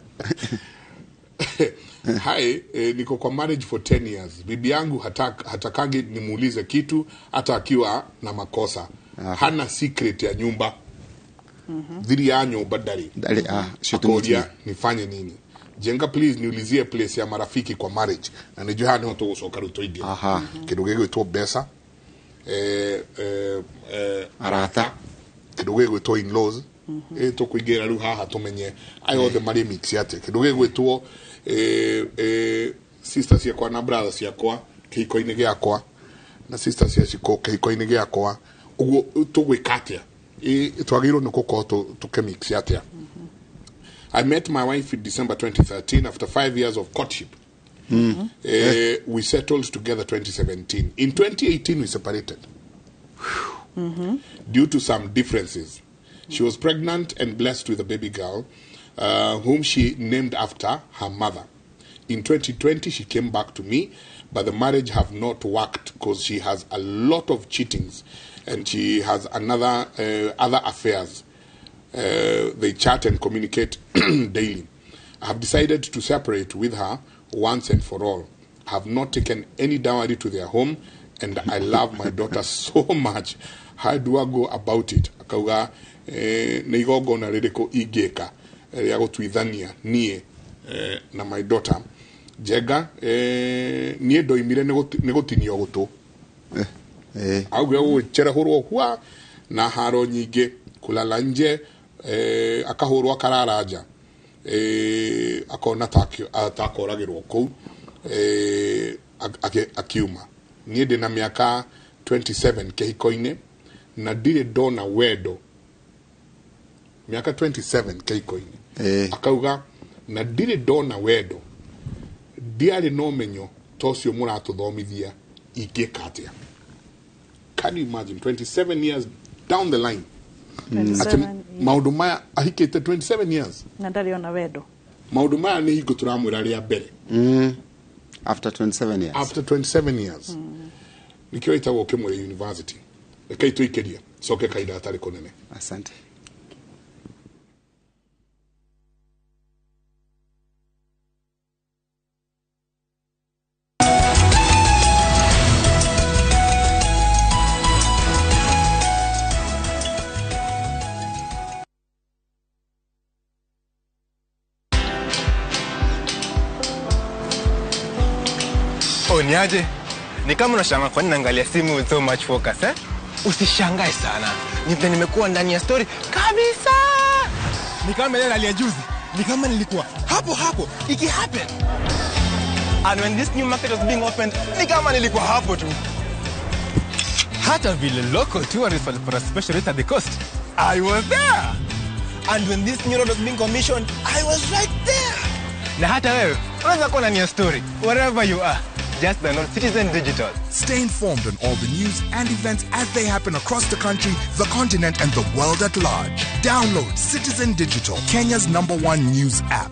Hi, niko kwa marriage for 10 years. Bibi yangu hatakangi nimuulize kitu hata akiwa na makosa. Hana secret ya nyumba, thiri ya nyumba ndarĩ. Ndarĩ, cio. Akoria tũmũtie. nifanye nini? Jenga, please niulizie place ya marafiki kwa marriage. Na nĩnjũĩ haha nĩho tũgũcoka rĩu tũingĩre kĩndũ gĩgwĩtwo mbeca, arata, kĩndũ gĩgwĩtwo in-laws. Tũkũingĩra rĩu haha tũmenye aya othe marĩ mix atĩa, kĩndũ gĩgwĩtwo sister ciakwa na brother ciakwa kĩhiko-inĩ gĩakwa, na sister cia Ciko kĩhiko-inĩ gĩakwa. Ũguo tũgwĩka atĩa? Twagĩrĩirwo nĩ gũkorwo tũkĩmix atĩa? I met my wife in December 2013 after 5 years of courtship. We settled together 2017. In 2018, we separated due to some differences. She was pregnant and blessed with a baby girl, whom she named after her mother. In 2020, she came back to me, but the marriage have not worked because she has a lot of cheatings and she has another other affairs. They chat and communicate daily. I have decided to separate with her once and for all. I have not taken any dowry to their home, and I love my daughter so much. How do I go about it? Akauga nĩ igongona rĩrĩkũ ingĩka rĩa gũtuithania niĩ na my daughter? Njenga, niĩ ndoimire nĩ gũtinio gũtũ, augire gũgĩcerehũrwo hua na haro nyingĩ, kulala nje, akahũrwo akarara nja, akona takoragĩrwo kũu, akiuma. Niĩ ndĩ na mĩaka 27 kĩhiko-inĩ na ndirĩ ndona wendo. Mĩaka 27 kĩhiko-inĩ, akauga na ndirĩ ndona wendo, ndiarĩ na ũmenyo ta ũcio mũratũthomithia. Ingĩka atĩa? Can you imagine, 27 years down the line? Atĩ maũndũ maya ahikĩte 27 years na ndarĩ ona wendo. Maũndũ maya nĩ hingo tũramwĩra rĩa mbere. After 27 years. After 27 years. Nĩkĩo ĩtagwo Kĩmũrĩ University. Rekei tũikĩrie coke kahinda gatarĩ kũnene. Asante. Oh, niaje? Ni kama unashangaa kwa nini naangalia simu with so much focus, eh? Usishangae sana. Ni vile nimekuwa ndani ya story kabisa. Ni kama ile hali ya juzi. Ni kama nilikuwa hapo hapo iki happen. And when this new market was being opened, ni kama nilikuwa hapo tu. Hata vile local tourists walipata special rate at the coast, I was there. And when this new road was being commissioned, I was right there. Na hata wewe unaweza kuwa ndani ya story wherever you are. Just download Citizen Digital. Stay informed on all the news and events as they happen across the country, the continent, and the world at large. Download Citizen Digital, Kenya's #1 news app.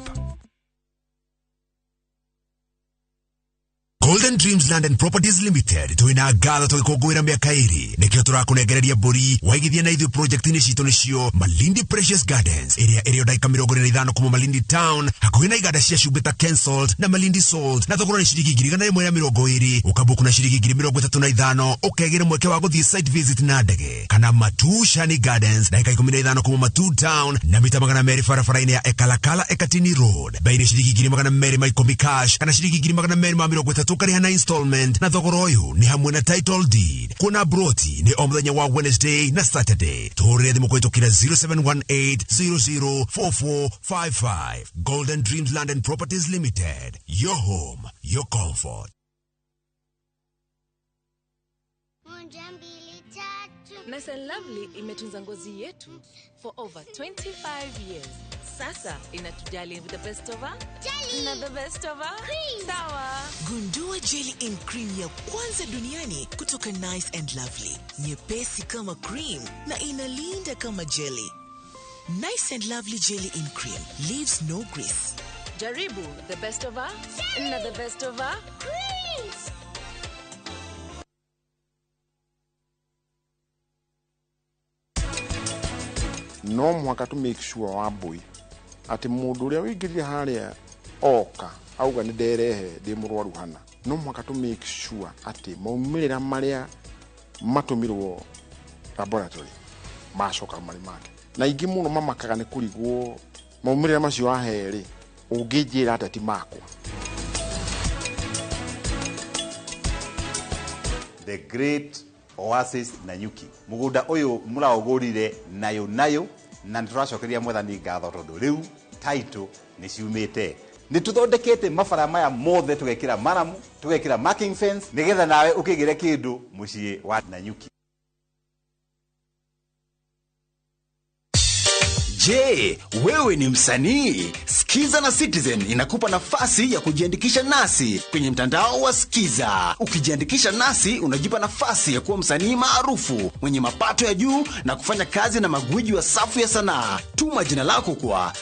Golden Dreams Land and Properties Limited twina ngatho tugikũngũĩra mĩaka ĩrĩ nĩkĩo tũrakũnengereria mbũri waigithia na ithuĩ project-inĩ citũ nĩcio Malindi Precious Gardens ĩrĩa ĩrĩ o ndagĩka 45 kuma Malindi Town hakuhĩ na iganda cia cumbĩ ta Kensalt na Malindi Salt na thogora nĩ ciringi 120,000 ũkambuku na ciringi 35,000 ũkegĩra mweke wa gũthiĩ site visit na ndege kana Matu Shani Gardens ndagĩka 15 kuma Matu Town na mita 200 barabara-inĩ ya Ekalakala Ekatini Road bei nĩ ciringi 210,000 cash kana ciringi 230,000 ũkarĩha na installment na thogora ũyũ nĩ hamwe na title deed. Kuona broti nĩ o mũthenya wa Wednesday na Saturday. Tũhũrĩre thimũ kũhĩtũkĩra 0718004455. Golden Dreams Land and Properties Limited. Your home, your comfort. Nice and Lovely imetunza ngozi yetu for over 25 years. Sasa inatujali with the best of her jelly na the best of her cream. Sawa. Gundua jelly in cream ya kwanza duniani kutoka Nice and Lovely. Nyepesi kama cream na inalinda kama jelly. Nice and Lovely jelly in cream leaves no grease. Jaribu the best of her na the best of her creams. No mũhaka tu make sure Wambui atĩ mũndũ ũrĩa wĩingĩrire harĩa oka auga nĩ nderehe ndĩ mũrwaru hana, no mũhaka tu make sure atĩ maumĩrĩra marĩa matũmirwo laboratory macoka marĩ make. Na ingĩ mũno mamakaga nĩ kũrigwo maumĩrĩra macio wahe rĩ ũngĩnjĩra atĩ ti makwa. The Great Oasis Nanyuki mugunda uyu muraugurire nayo nayo na nituracokeria mwathani ngatho tondu riu title ni ciumite ni tuthondekete mabara maya mothe tugekira maramu tugekira marking fence nigetha nawe ukigire kindu mucii wa Nanyuki. Je, wewe ni msanii? Skiza na Citizen inakupa nafasi ya kujiandikisha nasi kwenye mtandao wa Skiza. Ukijiandikisha nasi unajipa nafasi ya kuwa msanii maarufu mwenye mapato ya juu na kufanya kazi na magwiji wa safu ya sanaa. Tuma jina lako kwa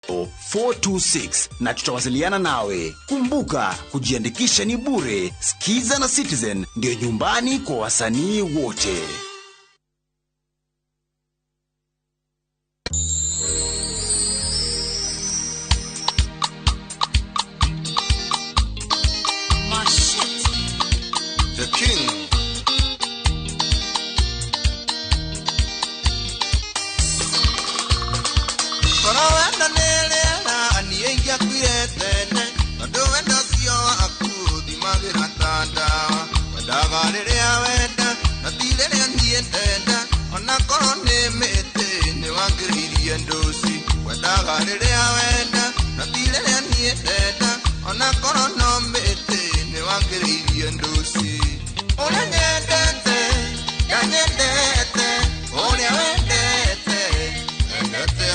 426 na tutawasiliana nawe. Kumbuka, kujiandikisha ni bure. Skiza na Citizen ndio nyumbani kwa wasanii wote. The King.